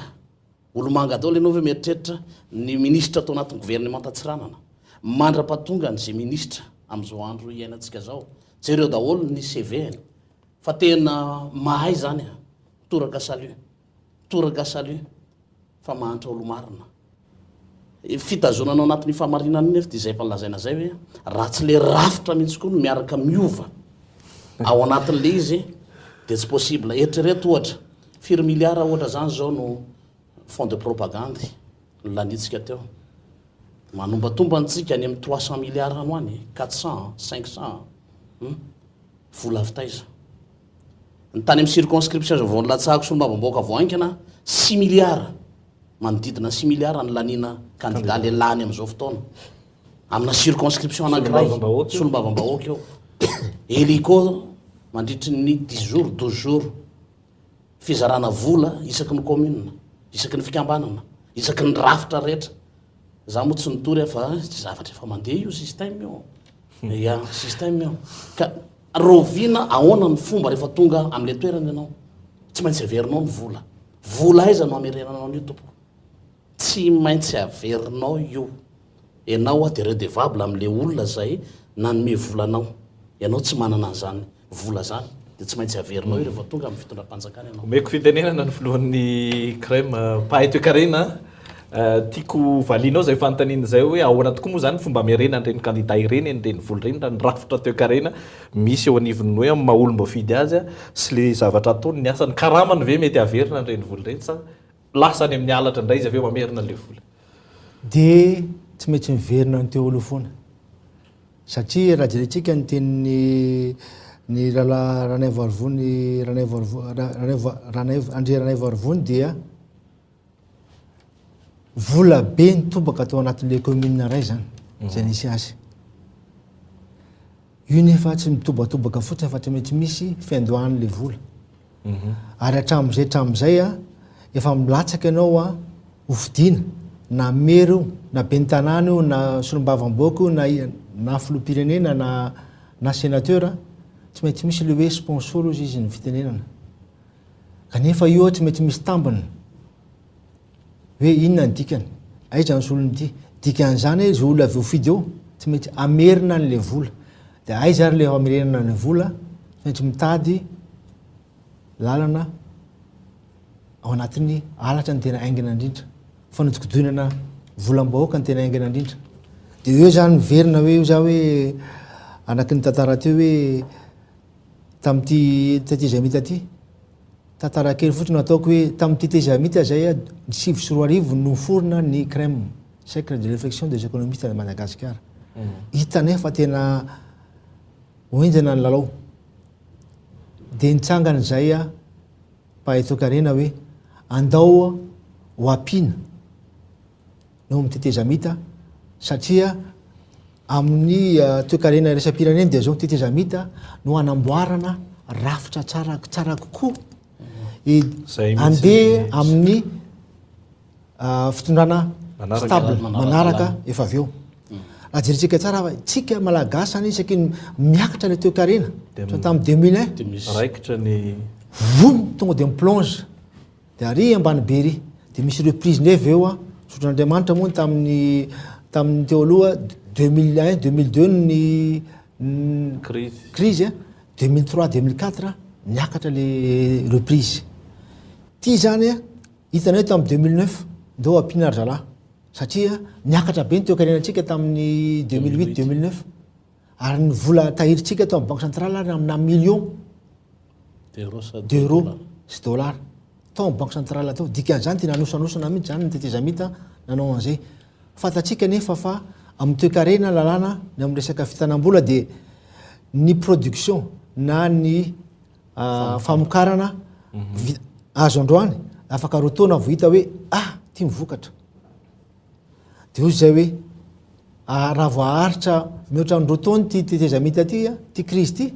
[SPEAKER 10] Olomanga daholo ianao ve mieritreritra ny minisitra tao anatin'ny governemanta Antsiranana mandra-pahatonga an'izay minisitra amin'izao andro iainantsika izao. Jereo daholo ny CV-ny fa tena mahay izany a! Toraka salut. Toraka salut fa mahantra olo-marina. Fitazonana ao anatin'io fahamarinana io nefa dia izay efa nolazaina izay hoe raha tsy le rafitra mihitsy koa no miaraka miova ao anatin'le izy dia tsy possible. Eritrereto ohatra, firy milliards ohatra izany izao no fonds de propagande nolaniantsika teo. Manombatomba antsika any amin'ny 300 milliards any ho any, 400, 500, hum, vola avy taiza? Ny tany amin'ny circonscription izay vao nilatsahako solombavambahoaka vao haingana, 6 milliards. Manodidina six milliards ny laniana candidat le lany amin'izao fotoana amina circonscription anankiray solombavambahoaka eo. Hélico mandritry ny dix jours, douze jours. Fizarana vola isaky ny commune, isaky ny fikambanana, isaky ny rafitra rehetra. Za moa tsy nitory aho fa zavatra efa mandeha io système io. Ya, système io. Ka rahoviana, ahoana ny fomba rehefa tonga amin'ilay toerana ianao? Tsy maintsy averinao ny vola. Vola aiza no hamerenanao an'io tompoko? Tsy maintsy averinao io. Ianao dia redevable amin'ilay olona izay nanome vola anao. Ianao tsy manana an'izany vola izany dia tsy maintsy averinao io rehefa tonga amin'ny fitondram-panjakana ianao.
[SPEAKER 1] Omeko fitenenana ny filohan'ny Crem, mpahay toekarena. Tiako valianao izay fanontaniana izay hoe ahoana tokoa moa izany ny fomba hamerenan'ireny kandida ireny an'ireny vola ireny raha ny rafitra toekarena misy eo anivon'ny hoe amin'ny maha olom-boafidy azy sy le zavatra ataony, ny asany, karamany ve mety haverina an'ireny vola ireny sa lasa any amin'ny halatra indray izy avy eo mamerina an'ilay vola?
[SPEAKER 3] Dia tsy maintsy miverina ny teo aloha foana satria raha jerentsika ny tenin'ny ny rahalahy Ranaivoarivony Ranaivoarivo Ranaivo Ranaivo Andriy Ranaivoarivony dia Vola be nitobaka tao anatin'ilay commune iray zany, izay nisy azy. Io nefa tsy mitobatobaka fotsiny fa tsy maintsy misy fiandohan'ilay vola. Ary hatramin'izay hatramin'izay a, efa milatsaka ianao a, ho fidiana, na maire io, na ben'ny tanàna io, na solombavambahoaka io, na na filoham-pirenena, na na sénateur, tsy maintsy misy ilay hoe sponsor hozy izy ny fitenenana. Kanefa io tsy maintsy misy tambiny. Hoe inona ny dikany? Aiza ny solon'ity? Dikan'izany hoe izay olona voafidy eo tsy maintsy hamerina an'ilay vola. Dia aiza ary ilay hamerenana ny vola? Tsy maintsy mitady lalana ao anatin'ny halatra ny tena haingana indrindra. Fanodikodinana volam-bahoaka ny tena haingana indrindra. Dia eo izany miverina hoe io za hoe anaky ny tantara teo hoe tamin'ity tetezamita ity. Tantara kely fotsiny no ataoko hoe tamin'ity tetezamita izay ny 2009 no niforona ny CREM, Cercle de réflexion des économistes de Madagascar. Hitanay fa tena ho henjana ny lalao. Dia nitsangana izay mpahay toekarena hoe andao ho ampiana ny ao amin'ny tetezamita satria amin'ny toekarena iraisam-pirenena dia izao ny tetezamita no hanamboarana rafitra tsara tsara kokoa andeha amin'ny fitondrana stable manaraka efa avy eo. Raha jerentsika tsara fa tsika malagasy any isaky ny miakatra ilay toekarena tamin'ny 2001
[SPEAKER 1] raikitra ny
[SPEAKER 3] voum tonga dia mi-plonge Dia ary ambany be ery. Dia misy reprise indray avy eo an. Misaotra an'Andriamanitra moa ny tamin'ny tamin'ny teo aloha 2001, 2002 ny
[SPEAKER 1] Crise.
[SPEAKER 3] crise an. 2003, 2004 niakatra le reprise. Ity izany an, hitanay tamin'ny 2009, ndao ampiana ry zalahy. Satria niakatra be ny toekarenantsika tamin'ny 2008, 2009. Ary ny vola tahirintsika tao amin'ny banque centrale ary amina millions. d'euros sy dollars tao amin'ny banque centrale tao. Dikan'izany tena nanosanosana mihitsy izany ny tetezamita nanao an'izay. Fantatsika anefa fa amin'ny toekarena lalàna ny amin'ny resaka fitanam-bola dia ny production na ny famokarana azo androany afaka roa taona vao hita hoe ah ty mivokatra. Dia hoy izay hoe, raha vao haharitra mihoatra ny roa taona ity tetezamita ity, ity krizy ity,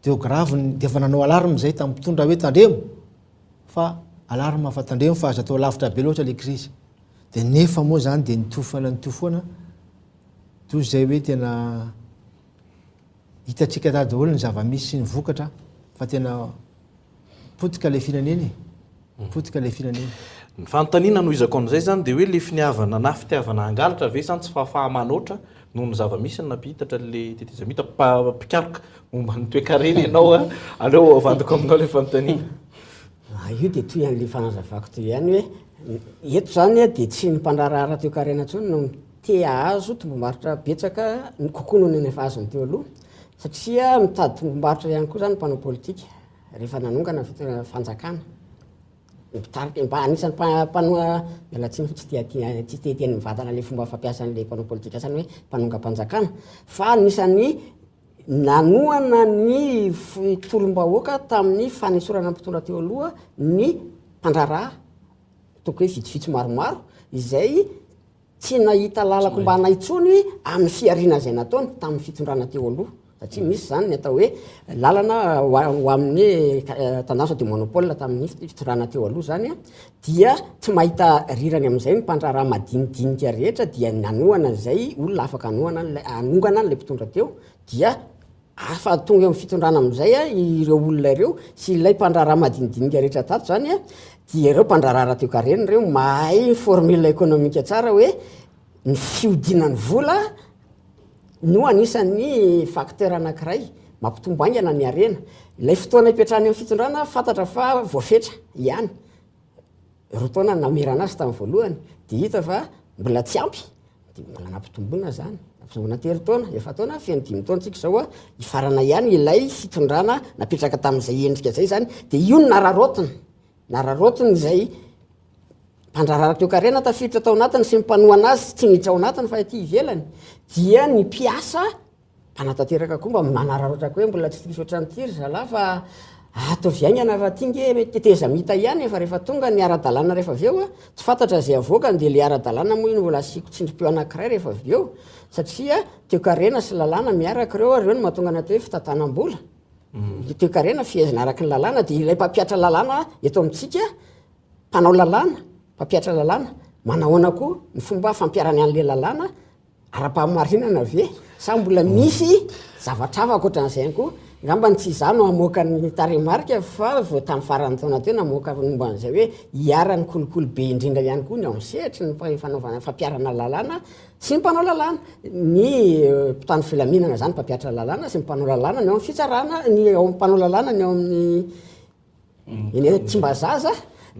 [SPEAKER 3] dia ho grave ny, dia efa nanao alarme izay tamin'ny mpitondra hoe tandremo fa alarme fa tandremo fa aza atao lavitra be loatra ilay krizy. Dia nefa moa izany dia nitohy foana nitohy foana, toy izay hoe tena hitantsika daholo ny zava-misy sy ny vokatra fa tena Potika ilay firenena e! Potika ilay firenena.
[SPEAKER 1] Ny fanontaniana anohizako amin'izay izany dia hoe ilay finiavana na fitiavana hangalatra ve sa ny tsy fahafaha-manoatra noho ny zava-misy no nampihitatra an'ilay tetezamita? Mpikaroka momba ny toekarena ianao a! Aleo avadiko aminao ilay fanontaniana.
[SPEAKER 2] Ah, io dia toy an'ilay fanazavako teo ihany hoe eto izany dia tsy ny mpandraharaha ara-toekarena intsony no te hahazo tombom-barotra betsaka kokoa noho ny efa azony teo aloha satria mitady tombom-barotra ihany koa izany ny mpanao politika. Rehefa nanongana ny fanjakana, ny mpitarika, mba anisan'ny mpanoa, miala tsiny fa tsy tia tia tsy te hiteny mivantana ilay fomba fampiasan'ilay mpanao politika sasany hoe mpanongam-panjakana, fa anisan'ny nanohana ny tolom-bahoaka tamin'ny fanesorana ny mpitondra teo aloha ny mpandraharaha, ataoko hoe vitsivitsy maromaro, izay Tsy nahita lalan-kombana intsony amin'ny fihariana izay nataony tamin'ny fitondrana teo aloha, satria misy izany ny atao hoe lalana ho amin'ny tendance de monopole tamin'ny fitondrana teo aloha izany, dia tsy mahita rirany amin'izay ny mpandraharaha madinidinika rehetra dia nanohana izay olona afaka hanohana an'ilay, hanongana an'ilay mpitondra teo, dia Afa tonga eo amin'ny fitondrana amin'izay ireo olona ireo sy ilay mpandraharaha madinidinika rehetra tato izany dia ireo mpandraharaha ara-toekarena ireo mahay ny formule économique tsara hoe ny fihodinan'ny vola no anisan'ny facteur anankiray mampitombo haingana ny harena. Ilay fotoana ipetrahany amin'ny fitondrana fantatra fa voafetra ihany. Roa taona namerana azy tamin'ny voalohany dia hita fa mbola tsy ampy Dia mbola nampitomboina izany, nampitomboina telo taona, efa-taona, feno dimy taona tsika izao a, hifarana ihany ilay fitondrana napetraka tamin'izay endrika izay izany, dia io no nararaotina, nararaotina izay mpandraharaha toekarena tafiditra tao anatiny sy ny mpanohana azy tsy niditra ao anatiny fa ety ivelany, dia ny mpiasa Mpanatanteraka koa mba manararaotra koa hoe mbola tsy diso ohatran'ity ry zalahy fa ataovy haingana fa ty nge tetezamita ihany e fa rehefa tonga ny ara-dalàna rehefa avy eo a, tsy fantatra izay avoakany dia le ara-dalàna moa iny mbola asiako tsindrim-peo anankiray rehefa avy eo satria toekarena sy lalàna miaraka ireo ary ireo no mahatonga ny atao hoe fitantanam-bola. Ny toekarena fehezina araka ny lalàna dia ilay mpampihatra lalàna eto amintsika mpanao lalàna, mpampihatra lalàna, manahoana koa ny fomba fampiharany an'ilay lalàna Ara-pahamarinana ve sa mbola misy zavatra hafa ankoatran'izay ihany koa? Angamba tsy izaho no hamoaka ny tarehimarika fa vao tamin'ny faran'ny taona teo namoaka momba an'izay hoe iharan'ny kolikoly be indrindra ihany koa ny ao amin'ny sehatry ny fanaovana fampiharana lalàna sy ny mpanao lalàna. Ny mpitandro filaminana izany mpampihatra lalàna sy ny mpanao lalàna ny ao amin'ny fitsarana, ny ao amin'ny mpanao lalàna ny ao amin'ny eny Tsimbazaza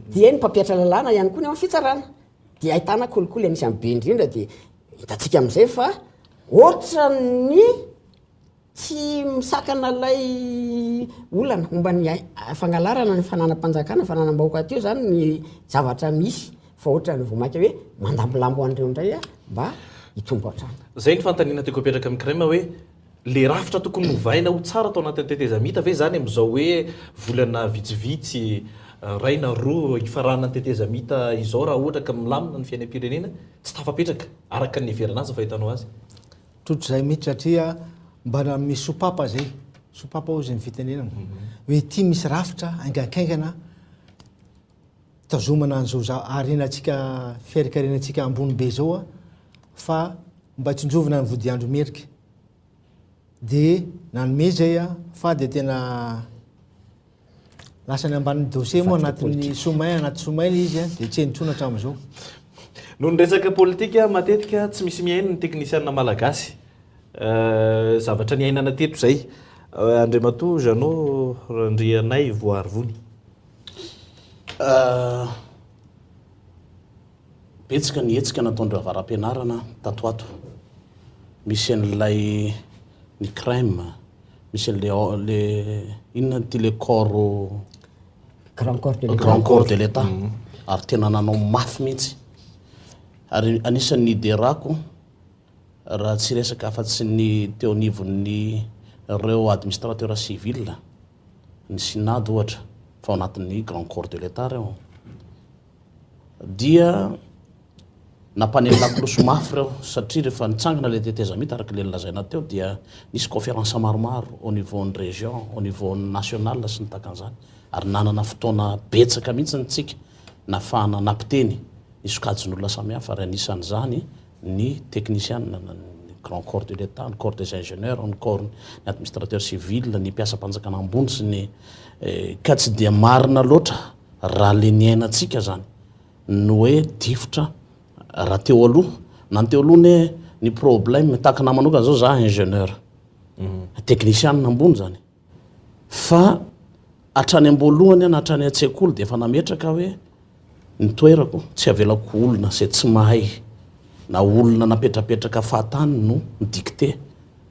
[SPEAKER 2] dia ny mpampihatra lalàna ihany koa ny ao amin'ny fitsarana. Dia ahitana kolikoly anisan'ny be indrindra dia hitantsika amin'izay fa ohatran'ny tsy misakana ilay olana momba ny fangalarana ny fananam-panjakana, fananam-bahoaka teo izany ny zavatra misy fa ohatran'ny vao mainka hoe mandambolambo an'ireo indray mba hitombo hatrany.
[SPEAKER 1] Izay ny fanontaniana tiako apetraka amin'i Crème hoe Le rafitra tokony novaina ho tsara tao anatin'ny tetezamita ve izany amin'izao hoe volana vitsivitsy, iray na roa hifaranan'ny tetezamita izao raha ohatra ka milamina ny fiainam-pirenena, tsy tafapetraka araka ny niheverana azy ny fahitanao azy?
[SPEAKER 3] Trotr'izay mihitsy satria mba nanome sopapa zay, sopapa hozy ny fitenenana, hoe ity misy rafitra haingankaingana hitazomana an'izao za- harenantsika, fiharinkarenantsika ambony be izao fa mba tsinjovina ny vodiandro merika. Dia nanome izay aho fa dia tena lasa any ambanin'ny dossier moa anatin'ny sous-main anaty sous-main ilay izy dia tsy heno intsony hatramin'izao.
[SPEAKER 1] Noho ny resaka politika, matetika tsy misy mihaino ny teknisianina malagasy. Zavatra niainana teto izay. Andriamatoa Jeannot Randrianaivoarivony.
[SPEAKER 10] Betsaka ny hetsika nataon'ireo avara-pianarana tato ato. Misy an'ilay ny crime, misy an'ilay le inona ity le corps
[SPEAKER 2] Grand corps de l'État.
[SPEAKER 10] Grand corps de l'État. Ary tena nanao mafy mihitsy. Ary anisan'ny niderako raha tsy hiresaka afa-tsy ny teo anivon'ny ireo administrateur civil, ny Synad ohatra, fa ao anatin'ny grand corps de l'État ireo. Dia. Nampaneno lakolosy mafy ireo satria rehefa nitsangana ilay tetezamita araka ilay nolazaina teo dia nisy conférence maromaro au niveau ny région, au niveau ny national sy ny tahaka an'izany ary nanana fotoana betsaka mihitsy tsika nafahana nampiteny ny sokajin'olona samihafa ary anisan'izany ny teknisianina na ny grand corps de l'Etat, ny corps des ingénieurs, ny corps ny administrateur civil, ny mpiasam-panjakana ambony sy ny ka tsy dia marina loatra raha le niainantsika zany ny hoe difotra raha teo aloha, na ny teo aloha anie ny problème tahaka anah manokana zao za ingénieur, teknisianina ambony zany fa hatrany am-boalohany aho na hatrany an-tsekoly dia efa nametraka hoe ny toerako tsy avelako olona izay tsy mahay na olona napetrapetraka fahatany no mi-dicter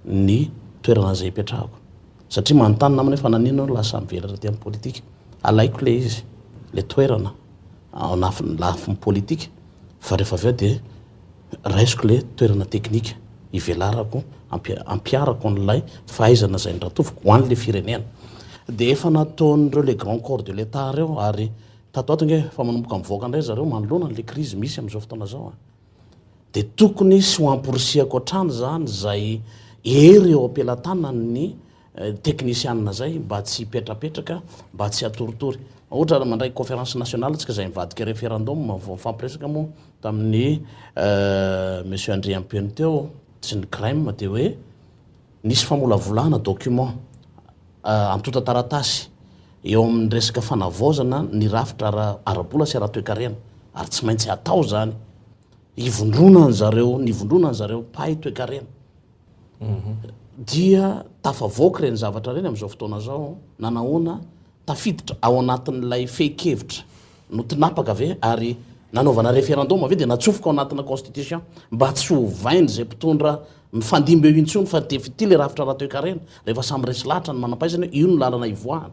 [SPEAKER 10] ny toerana izay ipetrahako satria manontany namana hoe fa naninona aho lasa mivelatra aty amin'ny politika, alaiko ilay izy, ilay toerana ao anafin'ny lafiny politika fa rehefa avy eo dia raisiko ilay toerana teknika ivelarako, ampiharako an'ilay fahaizana izay noratoviko ho an'ilay firenena. Dia efa nataon'ireo les grands corps de l'Etat ireo ary tato ho ato ange efa manomboka mivoaka indray zareo manoloana an'ilay crise misy amin'izao fotoana izao a. Dia tokony sy ho amporisihako hatrany izany izay hery eo am-pelatanan'ny teknisianina izay mba tsy hipetrapetraka, mba tsy hatoritory. Ohatra raha mandray conférence nationale tsika izay nivadika référendum vao nifampiresaka moa tamin'ny Monsieur Andriampeno teo sy ny CREM dia hoe nisy famolavolana document antontan-taratasy eo amin'ny resaka fanavaozana ny rafitra ara-bola sy ara-toekarena ary tsy maintsy atao izany ivondronan'ny zareo nivondronan'ny zareo mpahay toekarena dia tafavoaka ireny zavatra ireny amin'izao fotoana izao nanahoana tafiditra ao anatin'ilay fehin-kevitra notinapaka ve ary nanaovana référendum ve dia natsofoka ao anatina constitution mba tsy hovain'izay mpitondra mifandimby eo intsony fa dia ity ilay rafitra ara-toekarena rehefa samy resy lahatra ny manam-pahaizana hoe io no lalana hivoahana.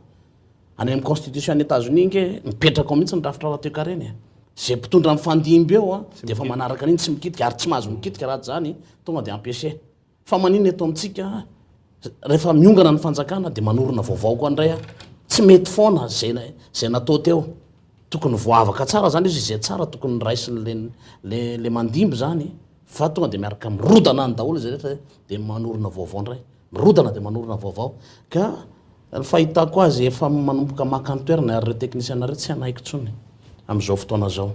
[SPEAKER 10] Any amin'ny constitution any Etazonia ange mipetraka ao mihitsy ny rafitra ara-toekarena e. Izay mpitondra mifandimby eo dia efa manaraka an'iny tsy mikitika ary tsy mahazo mikitika raha tsy izany tonga dia empêcher. Fa maninona eto amintsika rehefa miongana ny fanjakana dia manorina vaovao koa indray a. Tsy mety foana izay izay natao teo. Tokony voavaka tsara izany izy, izay tsara tokony raisin'le le le mandimby izany fa tonga dia miaraka mirodana any daholo izay rehetra dia manorina vaovao indray. Mirodana dia manorina vaovao. Ka ny fahitako azy efa manomboka maka ny toerana ary ireo teknisiana ireo tsy hanaiky intsony amin'izao fotoana izao.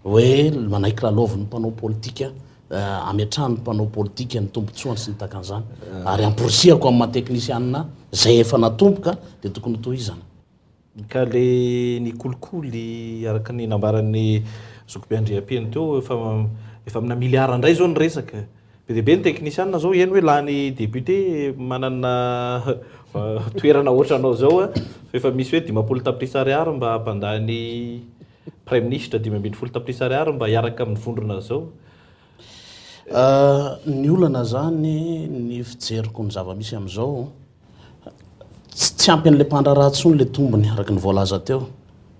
[SPEAKER 10] Hoe manaiky lalaovin'ny mpanao politika, ametrahan'ny mpanao politika ny tombontsoany sy ny tahaka an'izany. Ary amporisihako amin'ny maha teknisianina izay efa natomboka dia tokony hotohizana.
[SPEAKER 1] Ka le ny kolikoly araka ny nambaran'ny zokibe Andriampeno teo efa efa amina milliard indray zao ny resaka. Be dia be ny teknisianina zao eny hoe lany député manana toerana ohatranao zao a, fa efa misy hoe 50 tapitrisa ariary mba hampandany praiminisitra, 15 tapitrisa ariary mba hiaraka amin'ny vondrona zao.
[SPEAKER 10] Ny olana zany ny fijeriko ny zava-misy amin'izao, tsy ampy an'ilay mpandraharaha intsony ilay tombony araka ny voalaza teo,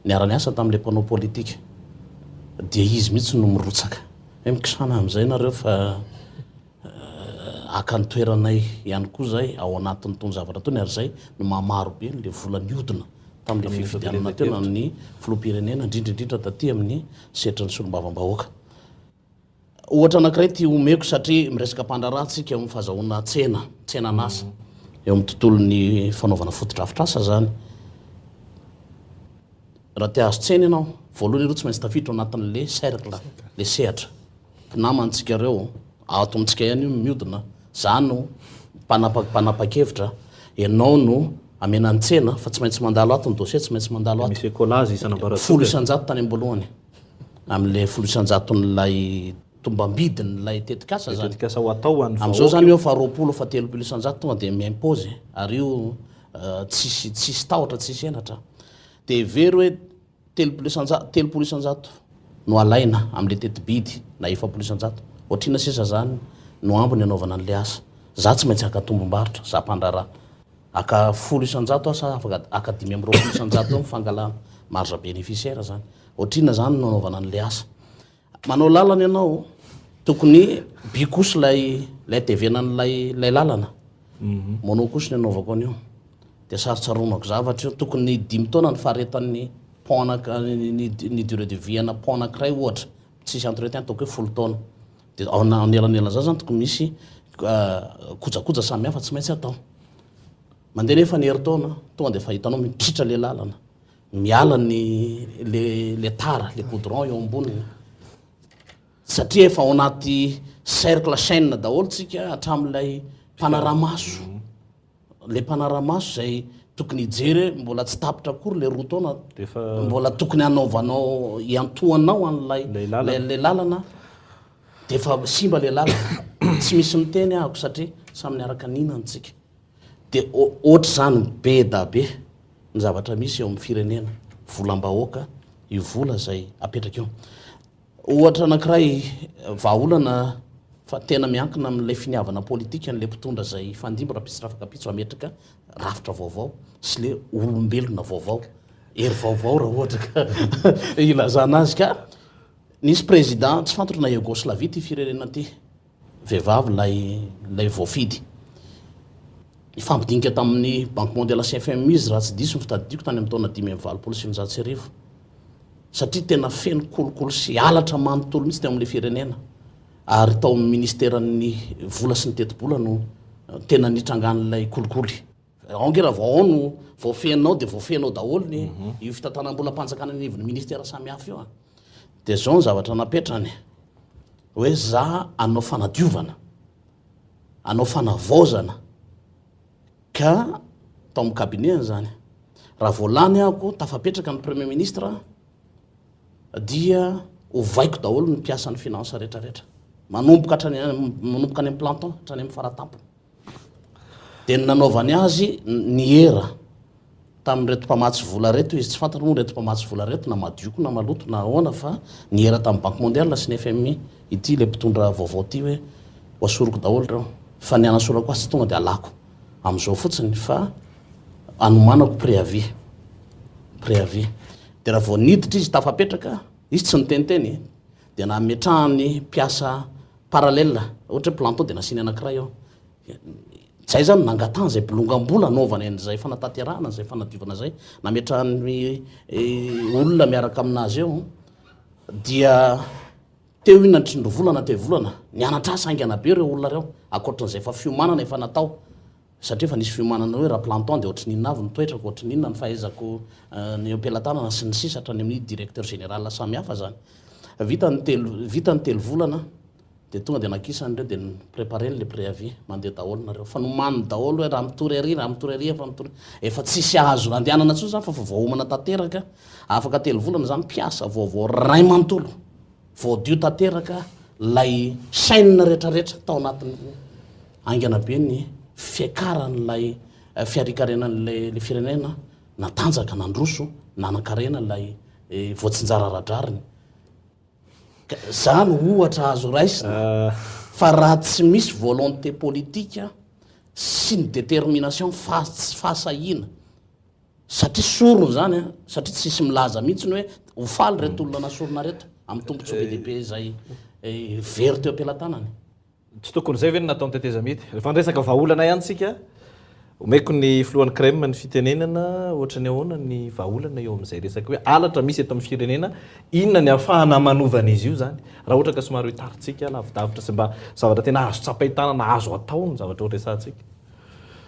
[SPEAKER 10] niara-niasa tamin'ilay mpanao politika dia izy mihitsy no mirotsaka hoe mikisana amin'izay nareo fa haka ny toeranay ihany koa izay ao anatin'itony zavatra itony ary izay no maha maro be an'ilay vola nihodina tamin'ilay fifidianana teo na ny filoham-pirenena indrindra indrindra taty amin'ny sehatry ny solombavambahoaka. Ohatra anankiray ity omeko satria miresaka mpandraharaha tsika eo amin'ny fahazahoana tsena, tsenan'asa eo amin'ny tontolon'ny fanaovana fotodrafitrasa zany. Raha te hahazo tsena ianao, voalohany aloha tsy maintsy tafiditra ao anatin'le cercle, le sehatra. Mpinamantsika ireo, ato amintsika ihany io miodina, za no mpanapa-kevitra, ianao no amena ny tsena fa tsy maintsy mandalo ato ny dossier, tsy maintsy mandalo ato.
[SPEAKER 1] Misy écolage isan'ambaratonga.
[SPEAKER 10] 10% tany am-boalohany. Amin'ilay 10%-n'ilay tombam-bidin'ilay tetikasa
[SPEAKER 1] izany. Tetikasa ho atao ho an'ny vahoaka.
[SPEAKER 10] Amin'izao izany io fa 20 fa 30% tonga dia mi-impose ary io tsisy tsisy tahotra tsisy henatra. Dia hevero hoe 30%, 30% no alaina amin'ilay teti-bidy na 40%. Ohatr'inona sisa izany no ambiny anaovana an'ilay asa. Za tsy maintsy haka tombom-barotra, za mpandraharaha. Haka 10% aho sa afaka haka 25% eo ny fangalana marge bénéficiaire izany. Ohatrinona zany no anaovana an'le asa? Manao lalana ianao, tokony bi-couche ilay ilay hatevenan'ilay ilay lalana. Mono-couche ny anaovako an'io. Dia sarotsaronako zavatra io. Tokony dimy taona ny faharetan'ny pont anak- ny ny durée de vie ana pont anankiray ohatra. tsisy entretien ataoko hoe folo taona. Dia ao anelanelan'izany zany tokony misy kojakoja samihafa tsy maintsy atao. Mandeha nefa ny herintaona, tonga dia efa hitanao mitritra le lalana, miala ny le le tara, le goudron eo amboniny. Satria efa ao anaty cercle chaîne daholo tsika hatramin'ilay mpanaramaso. Le mpanaramaso izay tokony hijery hoe mbola tsy tapitra akory le roa taona, mbola tokony hanaovanao, hiantohanao an'ilay ilay lalana, dia efa simba le lalana. Tsy misy miteny ahako satria samy niaraka nihinana tsika. Dia ohatr'izany be da be ny zavatra misy eo amin'ny firenena, volam-bahoaka, io vola izay apetraka io. Ohatra anankiray, vahaolana fa tena miankina amin'ilay finiavana politikan'ilay mpitondra izay hifandimby rahampitso sy rafakapitso hametraka rafitra vaovao sy le olombelona vaovao, hery vaovao raha ohatra ka ilazana azy ka nisy président tsy fantatro na Yougoslavie ity firenena ity, vehivavy ilay ilay voafidy. Nifampidinika tamin'ny Banque Mondiale sy FMI izy raha tsy diso ny fitadidiako tany amin'ny taona 1985. Satria tena feno kolikoly sy halatra manontolo mihitsy teo amin'ilay firenena. Ary tao amin'ny ministeran'ny vola sy ny tetibola no tena nitrangan'ilay kolikoly. Ao ange raha vao ao no voafehinao dia voafehinao daholo ny io fitantanam-bolam-panjakana eny anivon'ny ministera samihafa io a. Dia izao ny zavatra napetrany hoe za hanao fanadiovana, hanao fanavaozana ka tao amin'ny cabinet-ny izany. Raha vao lany aho tafapetraka ny premier ministre dia ovaiko daholo ny mpiasan'ny finance rehetrarehetra. Manomboka hatrany manomboka any amin'ny planton hatrany amin'ny faratampony. Dia ny nanaovany azy niera tamin'ireto mpamatsy vola ireto izy, tsy fantany moa ireto mpamatsy vola ireto na madio koa na maloto na ahoana fa niera tamin'ny Banque Mondiale sy ny FMI ity ilay mpitondra vaovao ity hoe ho asoriko daholo ireo fa ny hanasorako azy tsy tonga dia alako amin'izao fotsiny fa anomanako préavis, préavis. Dia raha vao niditra izy tafapetraka, izy tsy niteniteny dia nametrahany mpiasa Parallèle, ohatra hoe planton dia nasiany anankiray ao. Zay zany nangatahany izay bolongam-bola hanaovany an'izay fanatanterahana an'izay fanadiovana izay, nametrahany olona miaraka aminazy eo. Dia teo io nandritry ny roa volana, telo volana, nianatra asa haingana be ireo olona ireo, ankoatran'izay efa fiomanana efa natao. Satria efa nisy fiomanana hoe raha planton dia ohatry ny inona avy ny toetrako, ohatry ny inona ny fahaizako ny eo am-pelatanana sy ny sisa hatrany amin'ny directeur général samihafa zany. Vita ny telo vita ny telo volana dia tonga dia nakisany ireo dia ni-prepareny le préavis, mandeha daholo nareo. Fa nomaniny daholo hoe raha mitory ary, raha mitory ary, efa mitory, efa tsisy azo andehanana intsony zany fa efa voaomana tanteraka, afaka telo volana zany mpiasa vaovao ray manontolo. Voadio tanteraka ilay chaîne retraretra tao anatin'ny haingana be ny fiakaran'ilay fiarikarenan'ilay firenena natanjaka, nandroso, nanankarena ilay voatsinjara ara-drariny. Ka zany ohatra azo raisina fa raha tsy misy volonté politique sy ny détermination, fahasahiana Satria sorona izany an, satria tsisy milaza mihitsy ny hoe ho faly ireto olona nasorona ireto amin'ny tombontsoa be dia be izay very teo am-pelatanany.
[SPEAKER 1] Tsy tokony izay ve no nataon'ny tetezamita? Rehefa niresaka vahaolana ihany isika, omeko ny filohan'ny Crem ny fitenenana, ohatry ny ahoana ny vahaolana eo amin'izay resaka hoe halatra misy eto amin'ny firenena, inona ny ahafahana manova an'izy io izany? Raha ohatra ka somary ho hitarintsika lavidavitra sy mba zavatra tena azo tsapain-tanana, azo atao ny zavatra ho resahantsika.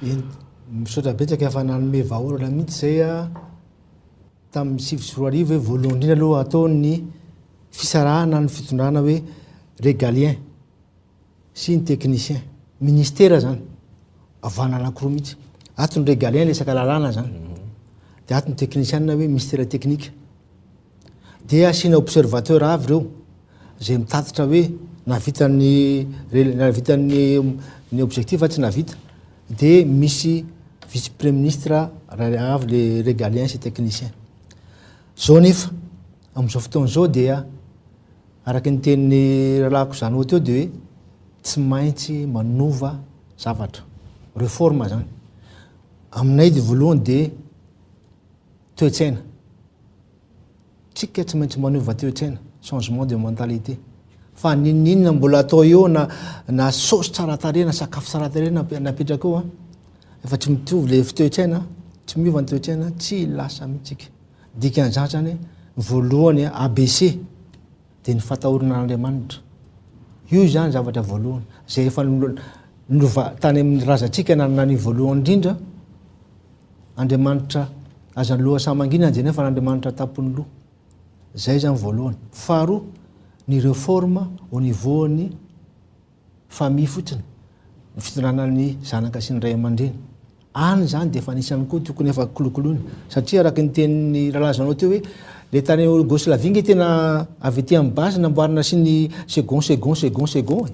[SPEAKER 3] Eny, misaotra betsaka fa nanome vahaolana mihitsy izay aho tamin'ny 2009 hoe voalohany indrindra aloha atao ny fisarahana ny fitondrana hoe régalien sy ny technicien. Ministera zany, avahana anankiroa mihitsy. Ato ny régalien resaka lalàna zany, dia ato ny technicien hoe ministera teknika. Dia asiana observateur avy ireo izay mitatitra hoe nahavita ny nahavita ny ny objectif fa tsy nahavita. Dia misy vice premier ministre raha avy le régalien sy technicien. Zao nefa amin'izao fotoana izao dia araka ny tenin'ny rahalahiko Jeannot teo dia hoe tsy maintsy manova zavatra, réforme zany. Aminay dia voalohany dia toe-tsaina. Tsika tsy maintsy manova toe-tsaina, changement de mentalité. Fa n'inon'inona mbola atao eo na na saosy tsara tarehy na sakafo tsara tarehy napetraka eo an, efa tsy mitovy le toe-tsaina, tsy miova ny toe-tsaina, tsy lasa mihitsy tsika. Dikan'izany zany, voalohany ABC. dia ny fatahorana an'Andriamanitra. Io izany zavatra voalohany izay efa nova tany amin'ny razantsika nanana ny voalohany indrindra, Andriamanitra aza ny lohasaha mangina dia nefa an'Andriamanitra tampon'ny loha. Zay izany voalohany. Faharoa, ny reforme au niveau ny famille fotsiny, ny fitondrana ny zanaka sy ny ray aman-dreny. Any izany dia efa anisan'ny koa tokony efa kolokoloina. Satria araka ny tenin'ny rahalahy teo hoe le tany Yougoslavie nge tena avy aty amin'ny base namboarina sy ny second, second, second, second e.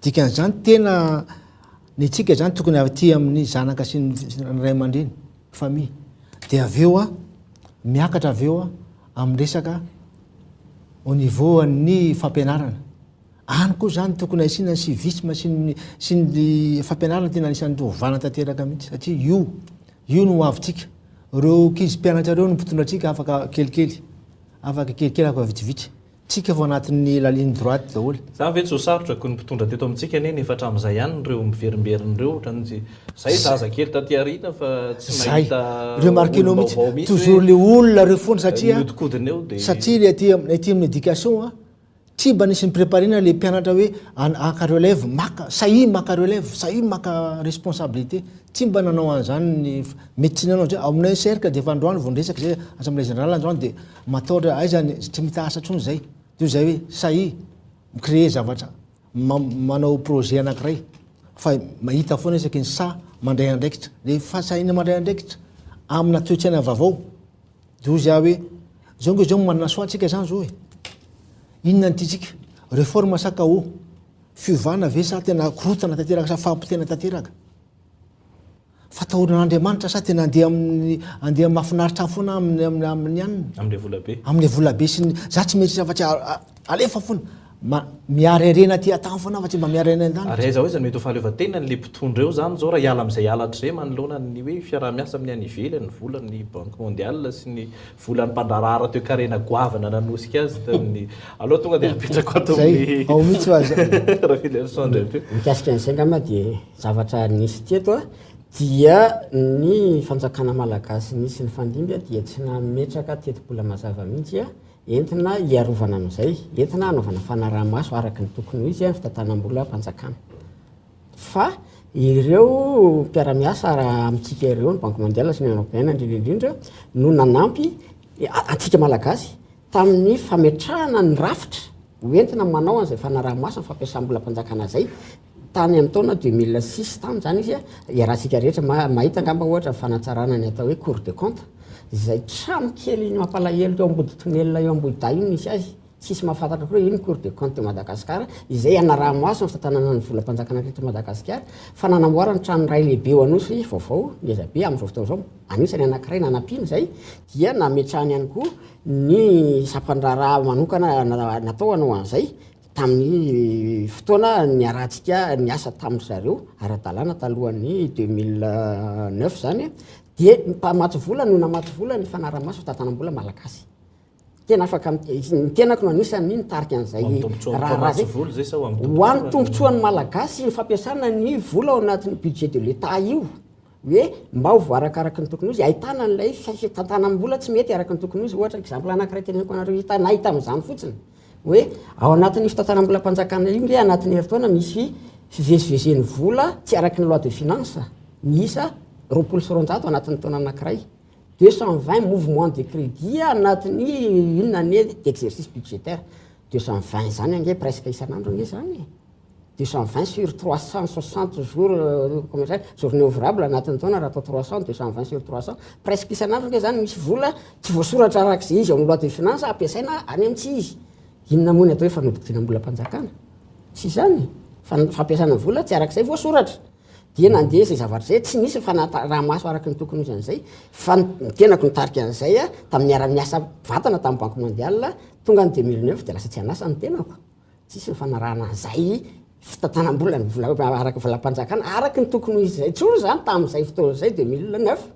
[SPEAKER 3] Dikan'izany tena ny antsika izany tokony avy aty amin'ny zanaka sy ny ray aman-dreny, famille. Dia avy eo miakatra avy eo amin'ny resaka au niveau an'ny fampianarana. Any koa izany tokony asiana ny civisme sy ny sy ny fampianarana tena anisan'ny ovana tanteraka mihitsy satria io io no hoavintsika. Ireo ankizy mpianatra ireo no mpitondra antsika afaka kelikely, afaka kelikely, afaka vitsivitsy. Tsika vao anatin'ny la ligne droite daholo.
[SPEAKER 1] Zany ve tsy ho sarotra ko ny mpitondra teto amintsika anie nefa hatramin'izay ihany ireo miverimberina ireo ohatran'ny tsy zay zaza kely taty aoriana fa tsy
[SPEAKER 3] Zay.
[SPEAKER 1] mahita
[SPEAKER 3] Remarquer-nao mihitsy,
[SPEAKER 1] olom-baovao mihitsy
[SPEAKER 3] toujours
[SPEAKER 1] hoe
[SPEAKER 3] le olona reo foana satria
[SPEAKER 1] mihodinkodina eo dia
[SPEAKER 3] satria le aty am- aty amin'ny éducation a, tsy mba nisy ni-preparer-na le mpianatra hoe an- haka relève, maka, sahia maka relève, sahia maka responsabilité. Tsy mba nanao an'izany ny, mety tsy nanao, ao aminay cercle dia efa androany vao niresaka zay assemblée générale androany dia Matahotra aiza ny tsy mita asa tsony zay toy izay hoe sahia mi créer zavatra manao projet anakiray fa mahita foana isaky ny sahy mandray andraikitra le fahasahiana mandray andraikitra amina toetsaina vavao de hozy aho hoe zao nge zao manana soa tsika zany zao e inona ny tiantsika reforme sa chaos fiovana ve sa tena korotana tanteraka sa fahapotehana tanteraka Fatahorana an'Andriamanitra sa tena andeha amin'ny andeha mahafinaritra foana amin'ny amin'ny amin'ny anona?
[SPEAKER 1] Amin'ilay vola be.
[SPEAKER 3] Amin'ilay vola be sy ny za tsy mieritreritra afa-tsy alefa foana. Ma, miary harena aty an-tany foana afa tsy mba miary harena any an-danitra.
[SPEAKER 1] Ary aiza ho aiza no mety ho fahaleovantenan'ilay mpitondra eo izany izao raha hiala amin'izay halatra izay manoloana ny hoe fiaraha-miasa amin'ny any ivelany, ny volan'ny Banque mondiale sy ny volan'ny mpandraharaha ara-toekarena goavana nanosika azy tamin'ny Aleo tonga dia apetrako ato
[SPEAKER 3] amin'ny Ao mihitsy fa
[SPEAKER 1] Rafiliarison indray teo.
[SPEAKER 2] Mikasika an'izay angamba dia zavatra nisy teto dia ny fanjakana malagasy nisy nifandimby dia tsy nametraka tetibola mazava mihitsy entina hiarovana amin'izay, entina hanaovana fanaraha-maso araka ny tokony ho izy ny fitantanam-bolam-panjakana. Fa ireo mpiara-miasa amintsika ireo, ny Banque mondiale sy ny Union européenne indrindra indrindra no nanampy antsika malagasy tamin'ny fametrahana ny rafitra ho entina manao an'izay fanaraha-maso ny fampiasam-bolam-panjakana izay tany amin'ny taona 2006 tany izany izy, iarahantsika rehetra mahita angamba ohatra ny fanatsarana ny atao hoe cour de compte izay trano kely mampalahelo teo ambody tonelina eo Ambohidahy io no nisy azy, tsisy mahafantatra koa hoe io ny cour de compte de Madagascar izay anaraha-maso ny fitantanana ny volam-panjakana teto Madagasikara fa nanamboarana trano iray lehibe eo Anosy vaovao ngeza be amin'izao fotoana izao, anisan'ny anankiray nanampiana izay dia nametrahany ihany koa ny sampan-draharaha manokana natao hanao an'izay tamin'ny fotoana niarahantsika niasa tamin-dry zareo ara-dalàna talohan'ny 2009 izany dia ny mpamatsy vola no namatsy vola ny fanarahamaso fitantanam-bola malagasy. Tena afaka ny tenako no anisan'ny nitarika an'izay raharaha izay. Ho an'ny tombontsoan'ny malagasy ny fampiasana ny vola ao anatin'ny budget de l'Etat io. Hoe mba ho voarakaraky ny tokony ho izy, ahitana an'ilay fitantanam-bola tsy mety araka ny tokony ho izy. Ohatra exemple anankiray teneniko anareo hitanay tamin'izany fotsiny, hoe ao anatin'ny fitantanam-bolam-panjakana io nge anatin'ny herintaona misy fivezivezen'ny vola tsy araky ny loi de finance miisa 220 anatin'ny taona anankiray, 220 mouvement de crédit anatin'ny une année d'exercice budgétaire, 220 izany ange presque isan'andro ange izany e. 220 sur 360 jours comment ça journée ouvrable anatin'ny taona raha atao 300 220 sur 300 presque isan'andro nge zany misy vola tsy voasoratra araka izay izy ao amin'ny loi de finance ampiasaina any amin'ny tsy izy. Inona moa ny atao hoe fanodinkodinam-bolam-panjakana? Tsy izany fa ny fampiasana vola tsy araka izay voasoratra. Dia nandeha izay zavatra izay, tsy nisy fanaraha-maso araka ny tokony ho izy an'izay fa ny tenako nitarika an'izay tamin'ny niara-niasa vatana tamin'ny Banque mondiale, tonga ny 2009 dia lasa tsy an'asa ny tenako. Tsisy ny fanarahana an'izay fitantanam-bola ny vola araka volam-panjakana araka ny tokony ho izy izay intsony izany tamin'izay fotoana izay 2009.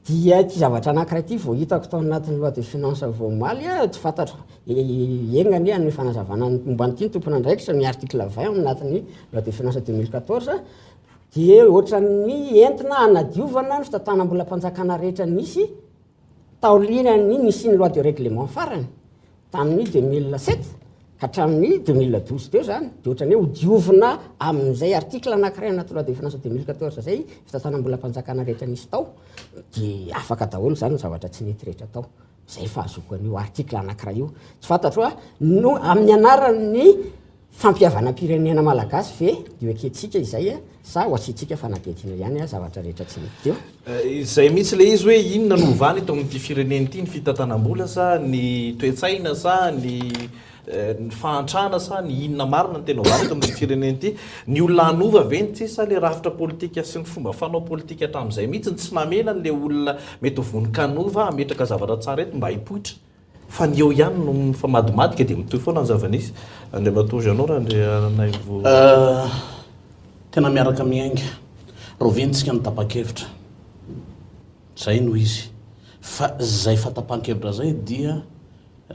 [SPEAKER 2] Dia ity zavatra anankiray ity vao hitako tao anatin'ny loi de finance vao omaly, tsy fantatro, enga anie hanome fanazavana ny momba an'ity ny tompon'andraikitra, ny article 20 ao anatin'ny loi de finance 2014 dia ohatran'ny entina hanadiovana ny fitantanam-bolam-panjakana rehetra nisy Taorian'ny nisian'ny loi de règlement farany tamin'ny 2007 Ka hatramin'ny 2012 teo izany dia ohatran'ny hoe hodiovina amin'izay article anankiray anaty loi de finances 2014 izay fitantanam-bolam-panjakana rehetra nisy tao dia afaka daholo izany ny zavatra tsy nety rehetra tao. Izay fahazoako an'io article anankiray io. Tsy fantatro hoa no amin'ny anaran'ny fampihavanam-pirenena malagasy ve io ekentsika izay sa ho asiantsika fanadihadiana ihany zavatra rehetra tsy nety teo?
[SPEAKER 1] Izay mihitsy ilay izy hoe inona no ovana eto amin'ity firenena ity, ny fitantanam-bola sa ny toe-tsaina sa ny ny fahantrana sa ny inona marina no tena ovana eto amin'ity firenena ity? Ny olona hanova ve ny tsy sa ilay rafitra politika sy ny fomba fanao politika hatramin'izay mihitsy no tsy namela an'ilay olona mety ho vonon-kanova hametraka zavatra tsara eto mba hipoitra? Fa ny eo ihany no mifamadimadiaka dia mitohy foana ny zava-nisy. Andriamatoa Jeannot Randrianaivo.
[SPEAKER 10] Tena miaraka miainga. Rahoviana tsika no tapa-kevitra? Zay no izy. Fa zay fahatapahan-kevitra zay dia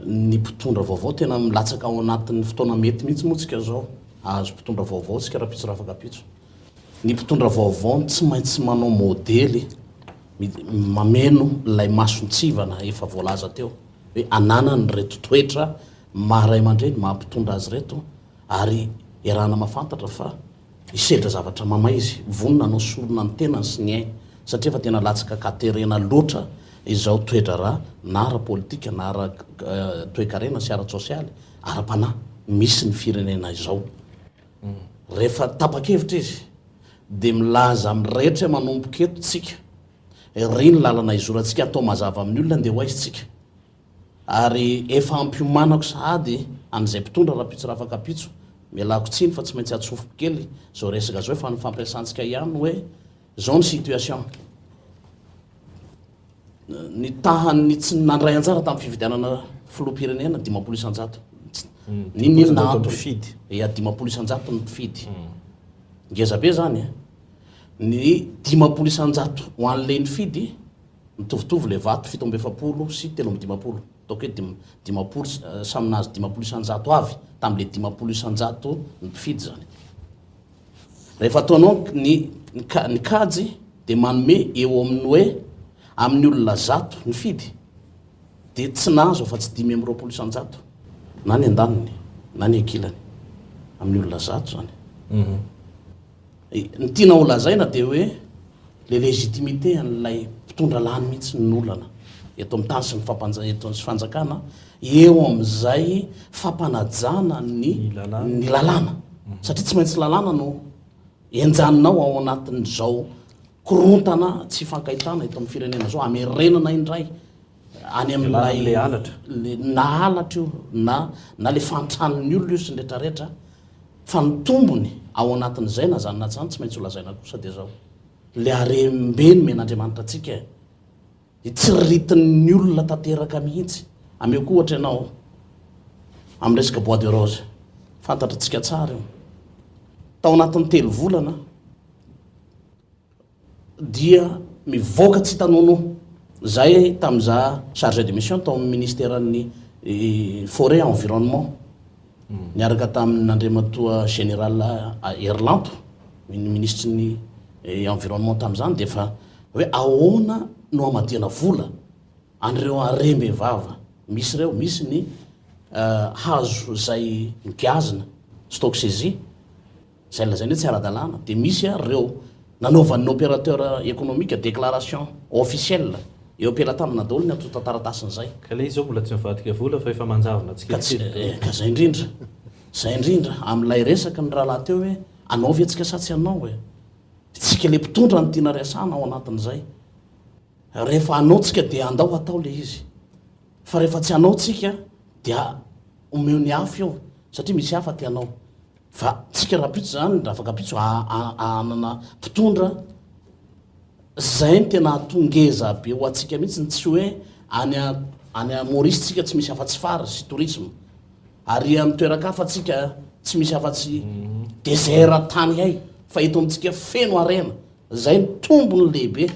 [SPEAKER 10] ny mpitondra vaovao tena milatsaka ao anatin'ny fotoana mety mihitsy moa tsika zao. Hahazo mpitondra vaovao tsika rahampitso rahafakampitso. Ny mpitondra vaovao no tsy maintsy manao modely mameno ilay mason-tsivana efa voalaza teo hoe ananany ireto toetra maha ray aman-dreny, maha mpitondra azy ireto ary iarahana mahafantatra fa hisedra zavatra mamay izy, vonona hanao sorona ny tenany sy ny ainy satria efa tena latsaka an-katerena loatra izao toe-draharaha na ara-politika na ara-toekarena sy ara-tsosialy, ara-panahy misy ny firenena izao. Rehefa tapa-kevitra izy dia milaza amin'ny rehetra hoe manomboka eto tsika, iry ny lalana hizorantsika, atao mazava amin'ny olona ndeha ho aiza tsika. Ary efa ampiomanako sahady an'izay mpitondra rahampitso rahafakampitso, mialako tsiny fa tsy maintsy atsofoko kely izao resaka izao efa nifampiresantsika ihany hoe izao ny situation. Ny tahan'ny tsy nandray anjara tamin'ny fifidianana filoham-pirenena 50%. N'inon'inona antony.
[SPEAKER 1] Mpifidy.
[SPEAKER 10] Ya, 50% ny mpifidy. Ngeza be zany e. Ny 50% ho an'ilay nifidy, mitovitovy ilay vato 47 sy 53. Ataoko hoe 50, samy nahazo 50% avy tamin'ilay 50% ny mpifidy zany. Rehefa ataonao ny ny kajy dia manome eo amin'ny hoe amin'ny olona 100 nifidy dia tsy nahazo afa-tsy 25% na ny andaniny na ny ankilany amin'ny olona 100 izany. Ny tiana ho lazaina dia hoe le légitimité an'ilay mpitondra lany mihitsy no olana eto amin'ny tany sy ny fampanja eto sy fanjakana eo amin'izay fampanajana ny ny lalàna satria tsy maintsy lalàna no enjaninao ao anatin'izao korontana tsy ifankahitana eto amin'ny firenena izao hamerenana indray any amin'ilay na halatra io na na le fahantran'ny olona io sy ny retraretra fa ny tombony ao anatin'izay na zany na tsy zany tsy maintsy holazaina kosa dia zao le harem-be nomen'Andriamanitra antsika e Dia tsy riritin'ny olona tanteraka mihitsy. Ameko ohatra ianao amin'ny resaka bois de rose. Fantatritsika tsara io. Tao anatin'ny telo volana dia mivoaka tsy hita nonoa. Zay tamin'iza chargé de mission tao amin'ny ministeran'ny forêt environnement. Niaraka tamin'Andriamatoa Général Herilanto, minisitry ny environnement tamin'izany dia efa Hoe ahoana no hamadihana vola an'ireo harem-behivava misy ireo, misy ny hazo izay nogiazina, stock saisie, izay lazaina hoe tsy ara-dalàna, dia misy ireo nanaovan'ny opérateur économique déclaration officielle eo am-pelatanana daholo ny antontan-taratasin'izay.
[SPEAKER 1] Ka ilay izy izao mbola tsy mivadika vola fa efa manjavona tsikelikely daholo.
[SPEAKER 10] Ka izay indrindra, izay indrindra amin'ilay resaky ny rahalahy teo hoe hanao ve tsika sa tsy hanao e? Tsika le mpitondra no tiana resahana ao anatin'izay. Rehefa hanao tsika dia andao hatao le izy. Fa rehefa tsy hanao tsika dia omeo ny hafa eo satria misy hafa te hanao. Fa tsika rahampitso zany, rafakampitso hanana mpitondra zay no tena hahatonga ngeza be ho antsika mihitsy, tsy hoe any any Maurice tsika tsy misy afa-tsy fary sy tourisme. Ary amin'ny toeran-kafa tsika tsy misy afa-tsy désert tany hay fa eto amintsika feno harena. Izay no tombony lehibe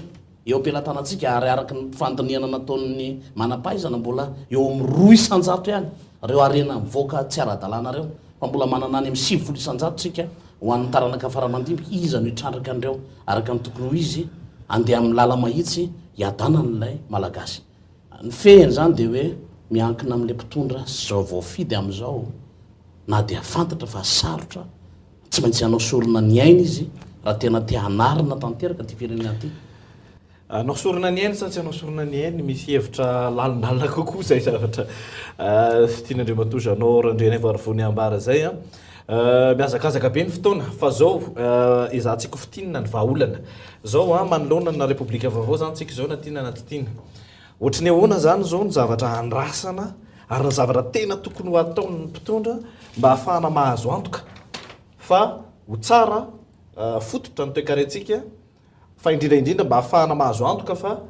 [SPEAKER 10] eo am-pelatanantsika ary araka ny fandinihana nataon'ny manam-pahaizana mbola eo amin'ny 2% ihany ireo harena mivoaka tsy ara-dalàna ireo fa mbola manana any amin'ny 90% tsika ho an'ny taranaka fara-mandimby iza no hitrandraka an'ireo araka ny tokony ho izy andeha amin'ny lala-mahitsy hiadanan'ilay Malagasy. Ny fehiny izany dia hoe miankina amin'ilay mpitondra izao voafidy amin'izao. na dia fantatra fa sarotra, tsy maintsy hanao sorona ny ainy izy raha tena te hanarina tanteraka ity firenena ity.
[SPEAKER 1] Hanao sorona ny ainy sa tsy hanao sorona ny ainy? Misy hevitra lalindalina kokoa izay zavatra tian'Andriamatoa Jeannot Randrianaivoarivony ambara izay an. Mihazakazaka be ny fotoana fa zao ezahantsika ho fintinina ny vahaolana. Zao an, manoloana ny Repoblika vaovao izany tsika izao na tiana na tsy tiana. Ohatry ny ahoana izany izao ny zavatra andrasana ary ny zavatra tena tokony ho ataon'ny mpitondra mba hahafahana mahazo antoka fa ho tsara fototra ny toekarentsika fa indrindra indrindra mba hahafahana mahazo antoka fa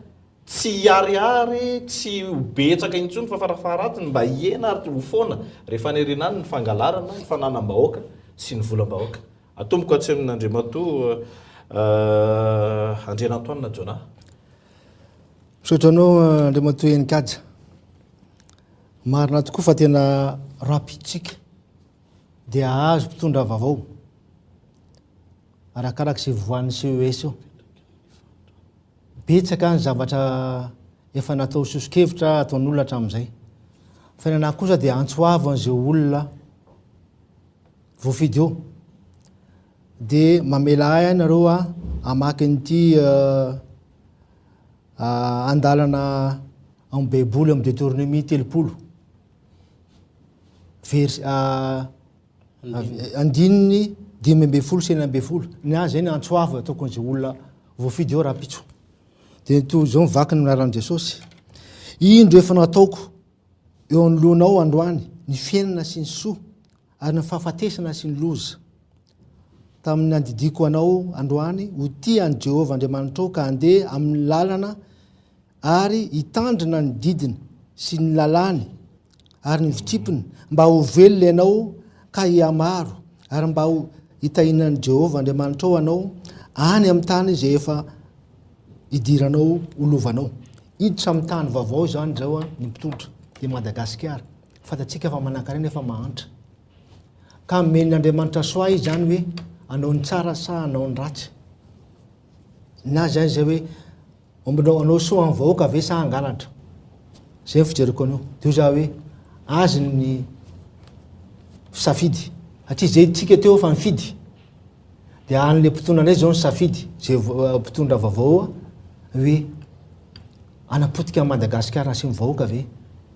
[SPEAKER 1] tsy hiharihary, tsy ho betsaka intsony fa farafaharatsiny mba hihena ary ho foana rehefa any aoriana any ny fangalarana ny fananam-bahoaka sy ny volam-bahoaka. Atomboko atsy amin'Andriamatoa Andrianantoanina Jonah.
[SPEAKER 3] Misaotra anao Andriamatoa Heninkaja. Marina tokoa fa tena rapide tsika dia hahazo mpitondra vaovao arakaraka izay voan'ny CES eo. Betsaka ny zavatra efa natao soso-kevitra ataon'olona hatramin'izay. Fa ny anahy kosa dia antso avo an'izay olona voafidy eo. Dia mamela ahy ianareo hamaky an'ity andalana amin'ny Baiboly amin'ny Deoteronomia 30 vers andininy 15 sy 16. Ny ahy izay ny antso avo ataoko an'izay olona voafidy eo rahampitso. Dia toy izao ny vaky ny anaran'i Jesosy. Indro efa nataoko eo anoloanao androany ny fiainana sy ny soa ary ny fahafatesana sy ny loza. Tamin'ny nandidiako anao androany ho tia an'i Jehovah Andriamanitrao ka handeha amin'ny lalana ary hitandrina ny didiny sy ny lalàny ary ny fitsipiny mba ho velona ianao ka hihamaro ary mba ho hitahianan'i Jehovah Andriamanitrao anao any amin'ny tany izay efa hidiranao ho lovanao. Hiditra amin'ny tany vaovao izany izao ny mpitondra, dia Madagasikara. Fantatsika fa manankarena nefa mahantra. Ka omen'Andriamanitra soa izy izany hoe hanao ny tsara sa hanao ny ratsy. Na izany izay hoe ombinao hanao soa amin'ny vahoaka ve sa hangalatra. Izay ny fijeriko an'io. Dia hoy za hoe azy ny safidy. Satria izay tsika teo efa nifidy. Dia an'ilay mpitondra indray izao ny safidy, izay mpitondra vaovao hoe hanapotika an'i Madagasikara sy ny vahoaka ve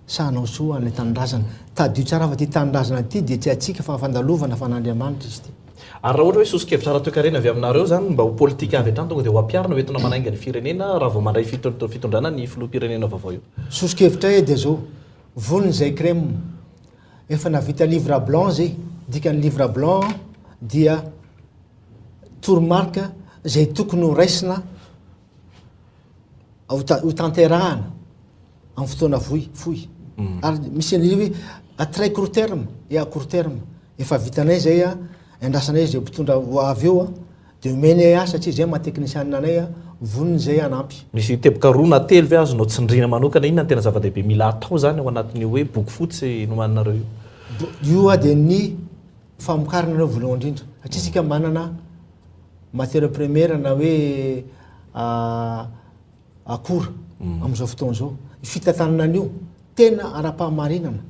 [SPEAKER 3] sa hanao soa an'ilay tanindrazana. Tadidio tsara fa ity tanindrazana ity dia tsy antsika fa fandalovana fa an'Andriamanitra izy ity.
[SPEAKER 1] Ary raha ohatra hoe soso-kevitra ara-toekarena avy aminareo izany mba ho politika avy hatrany tonga dia ho ampiharina ho entina manainga ny firenena raha vao mandray fitondrana ny filoham-pirenena vaovao io.
[SPEAKER 3] Soso-kevitray dia izao, vonona izay crème. Efa nahavita livre blanc zay, dikan'ny livre blanc dia toromarika izay tokony ho raisina ho tanterahana amin'ny fotoana vohy, fohy. Ary misy an'io hoe à très court terme et à court terme. Efa vitanay izay, andrasanay izay mpitondra ho avy eo. Dia omenay ahy satria izay maha teknisianina anay a, vonona izay hanampy.
[SPEAKER 1] Misy teboka roa na telo ve azonao tsindriana manokana? Inona no tena zava-dehibe mila atao izany ao anatin'io hoe boky fotsy nomaninareo io?
[SPEAKER 3] Io a dia ny famokarana aloha voalohany indrindra satria isika manana matière première na hoe akora amin'izao fotoana izao. Ny fitantanana an'io tena ara-pahamarinana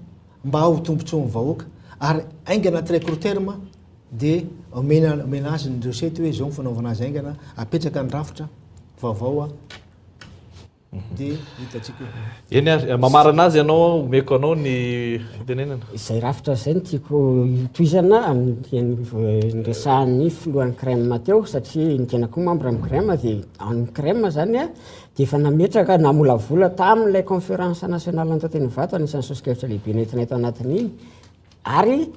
[SPEAKER 3] mba ho tombontsoan'ny vahoaka ary haingana très court terme dia omena omena azy ny recette hoe izao ny fanaovana azy haingana, apetraka ny rafitra vaovao dia hitantsika eo.
[SPEAKER 1] Eny ary, mamarana azy ianao, omeko anao ny fitenenana.
[SPEAKER 2] Izay rafitra izay no tiako tohizana amin'ny niresahan'ny filohan'ny CREM teo satria ny tena koa membre amin'ny CREM dia amin'ny CREM izany dia efa nametraka namolavola tamin'ilay conférence nationale natao teny Ivato anisan'ny soso-kevitra lehibe nentinay tao anatin'iny ary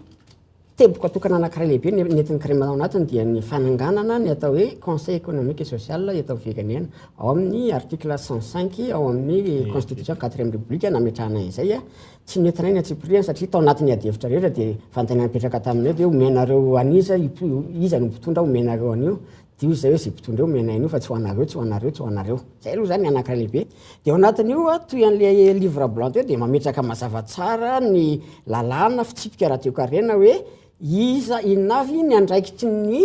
[SPEAKER 2] Teboka tokana anankiray lehibe nentin'ny Crema tao anatiny dia ny fananganana ny atao hoe Conseil économique et social eto amin'ny firenena. Ao amin'ny article 105 ao amin'ny constitution quatrième république nametrahana izay. Tsy nentinay ny antsipiriany satria tao anatin'ny adihevitra rehetra dia fanontaniana nipetraka taminay dia omenareo an'iza iza no mpitondra omenareo an'io. Dia hoy izay hoe izay mpitondra eo omenay an'io fa tsy ho anareo, tsy ho anareo, tsy ho anareo. Izay aloha izany ny anankiray lehibe. Dia ao anatin'io, toy an'ilay livre blanc teo dia mametraka mazava tsara ny lalàna, fitsipika ara-toekarena hoe iza, inona avy ny andraikitry ny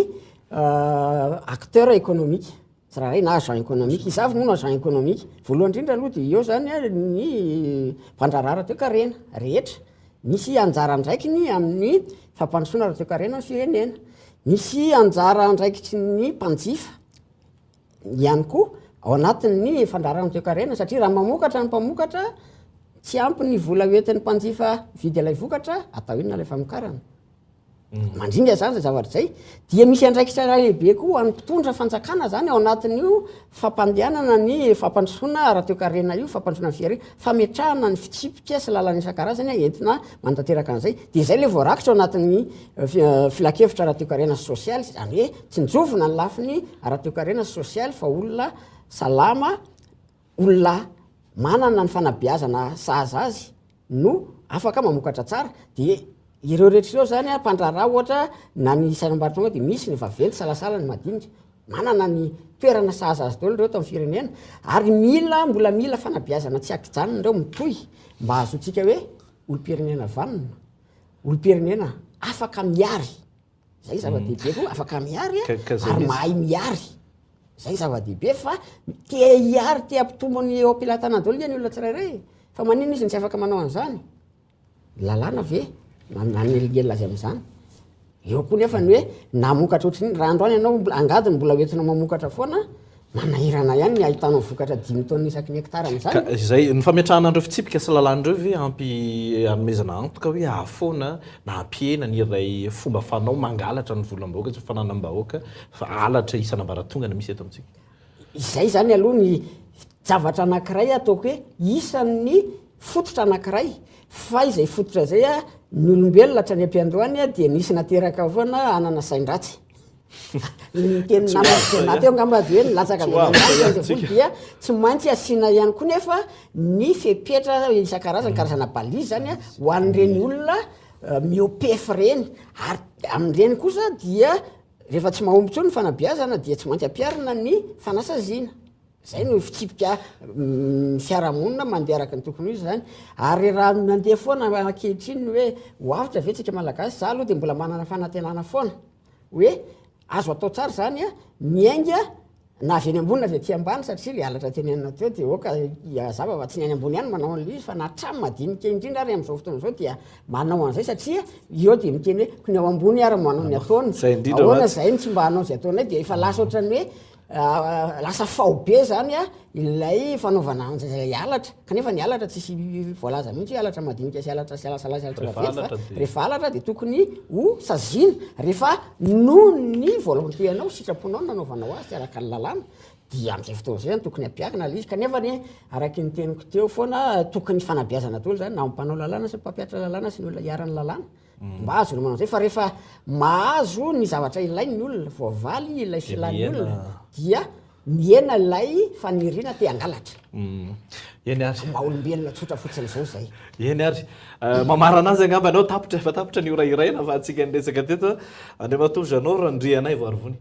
[SPEAKER 2] acteur économique tsirairay na agent économique. Iza avy moa no agent économique? Voalohany indrindra aloha dia eo izany ny mpandraharaha ara-toekarena rehetra. Misy anjara andraikiny amin'ny fampandrosoana ara-toekarena ny firenena. Misy anjara andraikitry ny mpanjifa ihany koa ao anatin'ny fandraharahana toekarena satria raha mamokatra ny mpamokatra, tsy ampy ny vola hoentin'ny mpanjifa hividy ilay vokatra, atao inona ilay famokarana? Mandringa izany izay zavatra izay. Dia misy andraikitra iray lehibe koa ho an'ny mpitondra fanjakana izany ao anatin'io fampandehanana ny fampandrosoana ara-toekarena io, fampandrosoana ny firenena, fametrahana ny fitsipika sy lalana isan-karazany entina manatanteraka an'izay. Dia izay ilay voarakitra ao anatin'ny filankevitra ara-toekarena sy sosialy, izany hoe tsinjovina ny lafiny ara-toekarena sy sosialy fa olona salama, olona manana ny fanabeazana sahaza azy no afaka mamokatra tsara, dia ireo rehetra ireo zany an, mpandraharaha ohatra na ny isan'ambaratonga dia misy ny vaventy salasala ny madinika, manana ny toerana sahaza azy daholo ireo eto amin'ny firenena ary mila mbola mila fanabeazana tsy ankijanona ireo mitohy mba hahazoantsika hoe olom-pirenena vanona, olom-pirenena afaka mihary, zay zava-dehibe koa afaka mihary ary mahay mihary. Zay zava-dehibe fa te hiary te hampitombo ny eo am-pelatanana daholo anie ny olona tsirairay e. Fa maninona izy no tsy afaka manao an'izany? Ny lalàna ve manelingelina azy amin'izany? Eo koa nefa ny hoe namokatra ohatran'iny, raha androany ianao mbola angady no mbola hoentina mamokatra foana, manahirana ihany ny ahitanao vokatra dimy taonina isaky ny hectare amin'izany.
[SPEAKER 1] Ka izay, ny fametrahana an'ireo fitsipika sy lalàna ireo ve ampy hanomezana antoka hoe hahafoana na hampihena ny iray fomba fanao mangalatra ny volam-bahoaka sy ny fananam-bahoaka fa halatra isan'ambaratongany misy eto amintsika.
[SPEAKER 2] Izay izany aloha ny zavatra anankiray ataoko hoe isan'ny fototra anankiray fa izay fototra izay ny olombelona hatrany am-piandohany dia nisy nateraka foana hanana sain-dratsy. Ny teny namako Jonah teo angamba dia hoe nilatsaka avy any an-danitra ny devoly dia tsy maintsy asiana ihany koa nefa ny fepetra isan-karazany, karazana balise izany ho an'ireny olona mihoa-pefy ireny ary amin'ireny kosa dia Rehefa tsy mahomby intsony ny fanabeazana dia tsy maintsy ampiharina ny fanasaziana. Izay no fitsipika ny fiarahamonina mandeha araka ny tokony ho izy izany. Ary raha mandeha foana ankehitriny ny hoe ho avotra ve tsika Malagasy, za aloha dia mbola manana fanantenana foana hoe azo atao tsara izany miainga Na avy eny ambony na avy aty ambany satria le halatra tenenina teo dia ok hazava fa tsy ny any ambony ihany manao an'ilay izy fa na hatramin'ny madinika indrindra ary amin'izao fotoana izao dia manao an'izay satria eo dia miteny hoe ko ny ao ambony ary manao ny ataony, ahoana izay no tsy mba hanao izay ataonay dia efa lasa ohatran'ny hoe lasa faobe zany ilay fanaovana an'izay halatra kanefa ny halatra tsisy voalaza mihitsy hoe halatra madinika sy halatra salasala sy halatra vaventy fa rehefa halatra dia tokony ho saziana rehefa Noho ny volonté anao, sitraponao no nanaovanao azy tsy araka ny lalàna, dia amin'izay fotoana izay zany tokony ampiharina ilay izy. Kanefa anie, araka ny teniko teo foana, tokony fanabeazana daholo izany, na ny mpanao lalàna sy ny mpampihatra lalàna sy ny olona iharan'ny lalàna, mba ahazoana manao an'izay. Fa rehefa mahazo ny zavatra ilainy ny olona, voavaly ilay filan'ny olona, dia Mihena ilay faniriana te hangalatra.
[SPEAKER 1] Eny ary.
[SPEAKER 2] Maha olombelona tsotra fotsiny izao izay.
[SPEAKER 1] Eny ary. Mamarana azy angamba ianao, tapitra, efa tapitra ny ora iray nahafahantsika niresaka teto. Andriamatoa Jeannot Randrianaivoarivony.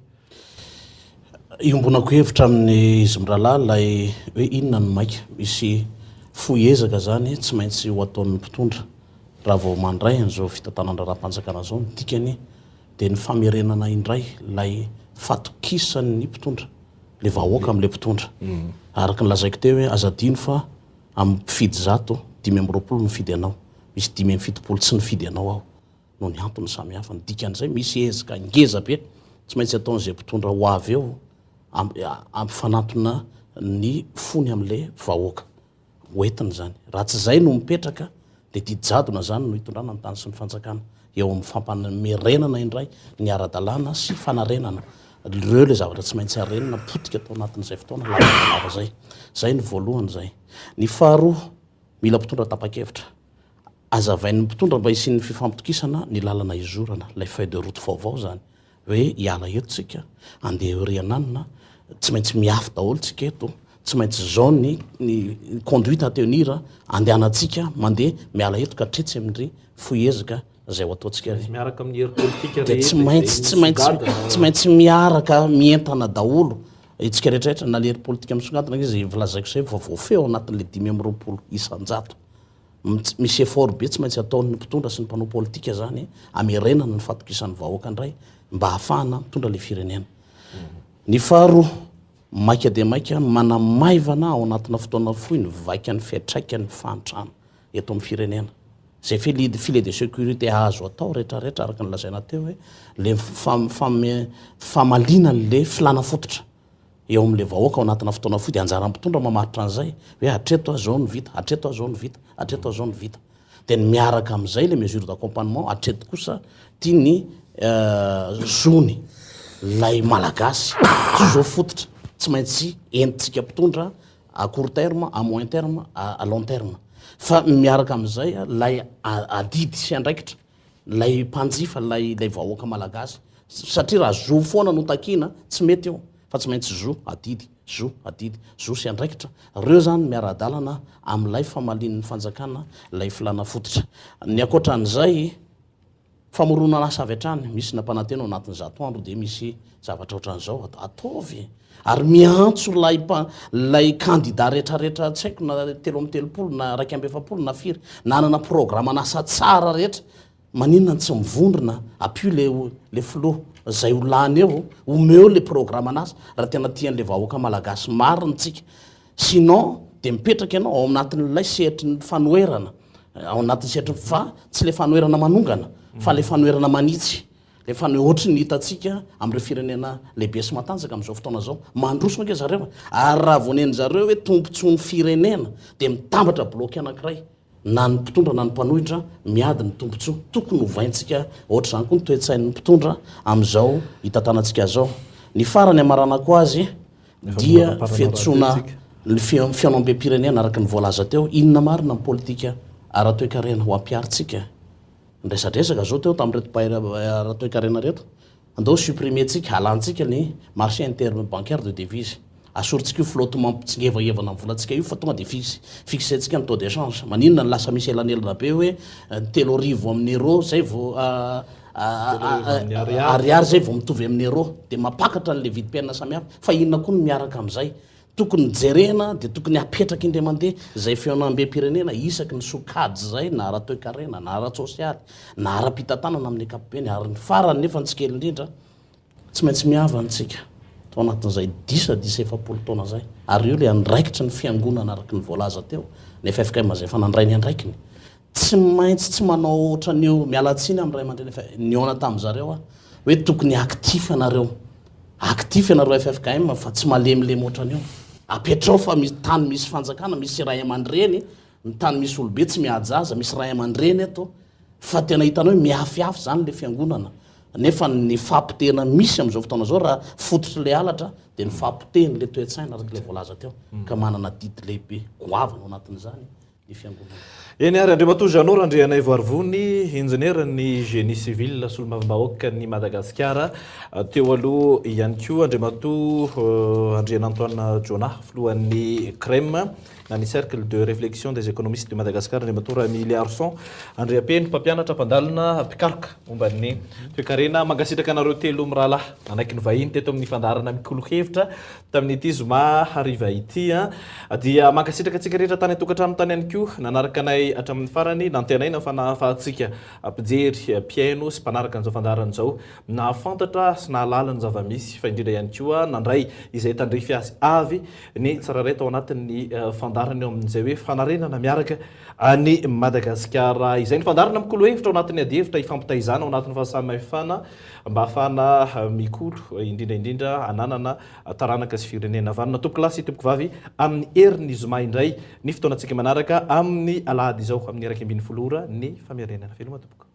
[SPEAKER 10] Iombonako hevitra amin'izy mirahalahy ilay hoe inona no maika. Misy fohy ezaka izany tsy maintsy ho ataon'ny mpitondra raha vao mandray an'izao fitantanan-draharaham-panjakana izao. Ny dikany dia ny famerenana indray ilay fatokisan'ny mpitondra, ilay vahoaka amin'ilay mpitondra. Araka ny lazaiko teo hoe aza adino fa amin'ny mpifidy zato, 25 no nifidy anao, misy 75 tsy nifidy anao aho noho ny antony samihafa. Ny dikan'izay misy ezaka ngeza be tsy maintsy ataon'izay mpitondra ho avy eo hampifanantona ny fony amin'ilay vahoaka. Ho entina izany. Raha tsy izay no mipetraka dia didy jadona izany no hitondrana ny tany sy ny fanjakana eo amin'ny fampamerenana indray ny ara-dalàna sy fanarenana ireo ilay zavatra tsy maintsy arenina potika tao anatin'izay fotoana lava dia lava izay. Izay ny voalohany izay. Ny faharoa, mila mpitondra tapa-kevitra. Azavain'ny mpitondra mba hisian'ny fifampitokisana ny lalana hizorana, ilay feuille de route vaovao izany. Hoe hiala eto tsika, andeha eo Riananina, tsy maintsy mihafy daholo tsika eto, tsy maintsy zao ny ny conduite à tenir andehanantsika mandeha miala eto ka hatretsy amin-dry fohy ezaka izay ho ataontsika
[SPEAKER 1] ry. Miaraka amin'ny hery politika
[SPEAKER 10] Dia tsy maintsy tsy maintsy tsy maintsy miaraka mientana daholo itsika rehetra rehetra na le hery politika misongadina ange izay efa lazaiko izay fa voafehy ao anatin'le 25%. Misy effort be tsy maintsy ataon'ny mpitondra sy ny mpanao politika zany hamerenana ny fahatokisan'ny vahoaka indray mba hahafahana mitondra ilay firenena. Ny faharoa, maika dia maika manamaivana ao anatina fotoana fohy ny vaikan'ny fiantraikan'ny fahantrana eto amin'ny firenena. Izay filet de sécurité azo atao rehetrarehetra araka ny lazaina teo hoe le famaliana an'le filàna fototra eo amin'le vahoaka ao anatina fotoana fohy dia anjaran'ny mpitondra mamaritra an'izay hoe hatreto aho izao no vita, hatreto aho izao no vita, hatreto aho izao no vita. Dia ny miaraka amin'izay le mesure d'accompagnement hatreto kosa ity ny zony lay malagasy, zo fototra tsy maintsy entintsika mpitondra à court terme, à moyen terme, à long terme. Fa miaraka amin'izay ilay adidy sy andraikitra, ilay mpanjifa, ilay ilay vahoaka malagasy. Satria raha zo foana no takiana, tsy mety io, fa tsy maintsy zo, adidy, zo, adidy, zo sy andraikitra. Ireo izany miara-dalana amin'ilay famalian'ny fanjakana ilay filàna fototra. Ny ankoatra an'izay, Famoronana asa avy hatrany, misy nampanantena ao anatin'ny zato andro dia misy zavatra ohatran'izao, ataovy e! Ary miantso ilay ilay kandida rehetrarehetra tsy haiko na 33 na 41 na firy, nanana programan'asa tsara rehetra, maninona no tsy mivondrona, ampio le le filoha izay ho lany eo, omeo le programan'asa raha tena tian'le vahoaka malagasy marina tsika. Sinon dia mipetraka ianao ao anatin'ilay sehatry ny fanoherana, ao anatin'ny sehatry ny fa tsy ilay fanoherana manongana fa ilay fanoherana manitsy, ilay fanohe ohatry ny hitantsika amin'ireo firenena lehibe sy matanjaka amin'izao fotoana izao. Mandroso ange zareo e! Ary raha vao nen'zareo hoe tombontsoan'ny firenena dia mitambatra bloc anankiray. Na ny mpitondra na ny mpanohitra miady ny tombontsoa. Tokony hovaintsika ohatr'izany koa ny toe-tsain'ny mpitondra amin'izao hitantanantsika azy izao. Ny farany hamaranako azy dia fiantsoana ny fihaonambem-pirenena araka ny voalaza teo, inona marina ny politika ara-toekarena ho ampiharintsika? Niresadresaka izao teo tamin'ireto mpahay ara-toekarena ireto. Andao supprimer-tsika, alantsika ny marché interbancaire de devise. Asorintsika io flottement mpitsingevahevana ny volantsika io fa tonga dia fixe, fixer-tsika ny taux d'échange. Maninona no lasa misy elanelana be hoe 3000 amin'ny euro zay vao ariary zay vao mitovy amin'ny euro. Dia mampakatra an'ilay vidim-piainana samihafa. Fa inona koa no miaraka amin'izay? Tokony jerena dia tokony apetraka indray mandeha izay fihaonambem-pirenena isaky ny sokajy izay na ara-toekarena na ara-tsosialy na ara-pitantanana amin'ny ankapobeny ary ny farany nefa ny tsy kely indrindra tsy maintsy mihavana isika tao anatin'izay disadisa 40 taona izay ary io ilay andraikitry ny fiangonana araka ny voalaza teo ny ffkm izay efa nandray ny andraikiny Tsy maintsy tsy manao ohatran'io, miala tsiny amin'ny ray aman-dreny fa nihaona tamin-dry zareo aho hoe tokony actif ianareo, actif ianareo ffkm fa tsy malemilemy ohatran'io. Apetrao fa misy tany misy fanjakana, misy ray aman-dreny, ny tany misy olobe tsy mihaja aza, misy ray aman-dreny eto fa tena hitanao hoe miafiafy izany ilay fiangonana nefa ny fahapotehana misy amin'izao fotoana izao raha fototr'ilay halatra dia ny fahapotehan'ilay toe-tsaina araka ilay voalaza teo ka manana adidy lehibe goavana ao anatin'izany ny fiangonana.
[SPEAKER 1] Eny ary, Andriamatoa Jeannot Randrianaivoarivony, injenieran'ny Génie Civil, solombavambahoakan'i Madagasikara teo aloha ihany koa, Andriamatoa Andrianantoanina Jonah, filohan'ny CREM na ny Cercle de Réflexion des Économistes de Madagascar, Andriamatoa Ramiliarison Andriampeno, mpampianatra, mpandalina, mpikaroka momba ny toekarena. Mankasitraka anareo telo mirahalahy nanaiky ny vahiny teto amin'ny fandaharana Mikolo Hevitra. Tamin'ity zoma hariva ity dia mankasitraka antsika rehetra tany an-tokantrano tany ihany koa nanaraka anay hatramin'ny farany. Nantenaina fa nahafahantsika mpijery, mpihaino sy mpanaraka an'izao fandaharana izao nahafantatra sy nahalala ny zava-misy fa indrindra ihany koa nandray izay tandrify azy avy ny tsirairay tao anatin'ny fandaharana eo amin'izay hoe fanarenana miaraka an'i Madagasikara izay. Ny fandaharana mikolo hevitra ao anatin'ny adihevitra ifampitaizana ao anatin'ny fahasamihafana mba hahafahana mikolo, indrindra indrindra hananana taranaka sy firenena vanona. Tompokolahy sy tompokovavy, amin'ny herin'ny zoma indray ny fotoanantsika manaraka amin'ny alahady izao amin'ny 11 ora ny famerenana. Veloma tompoko.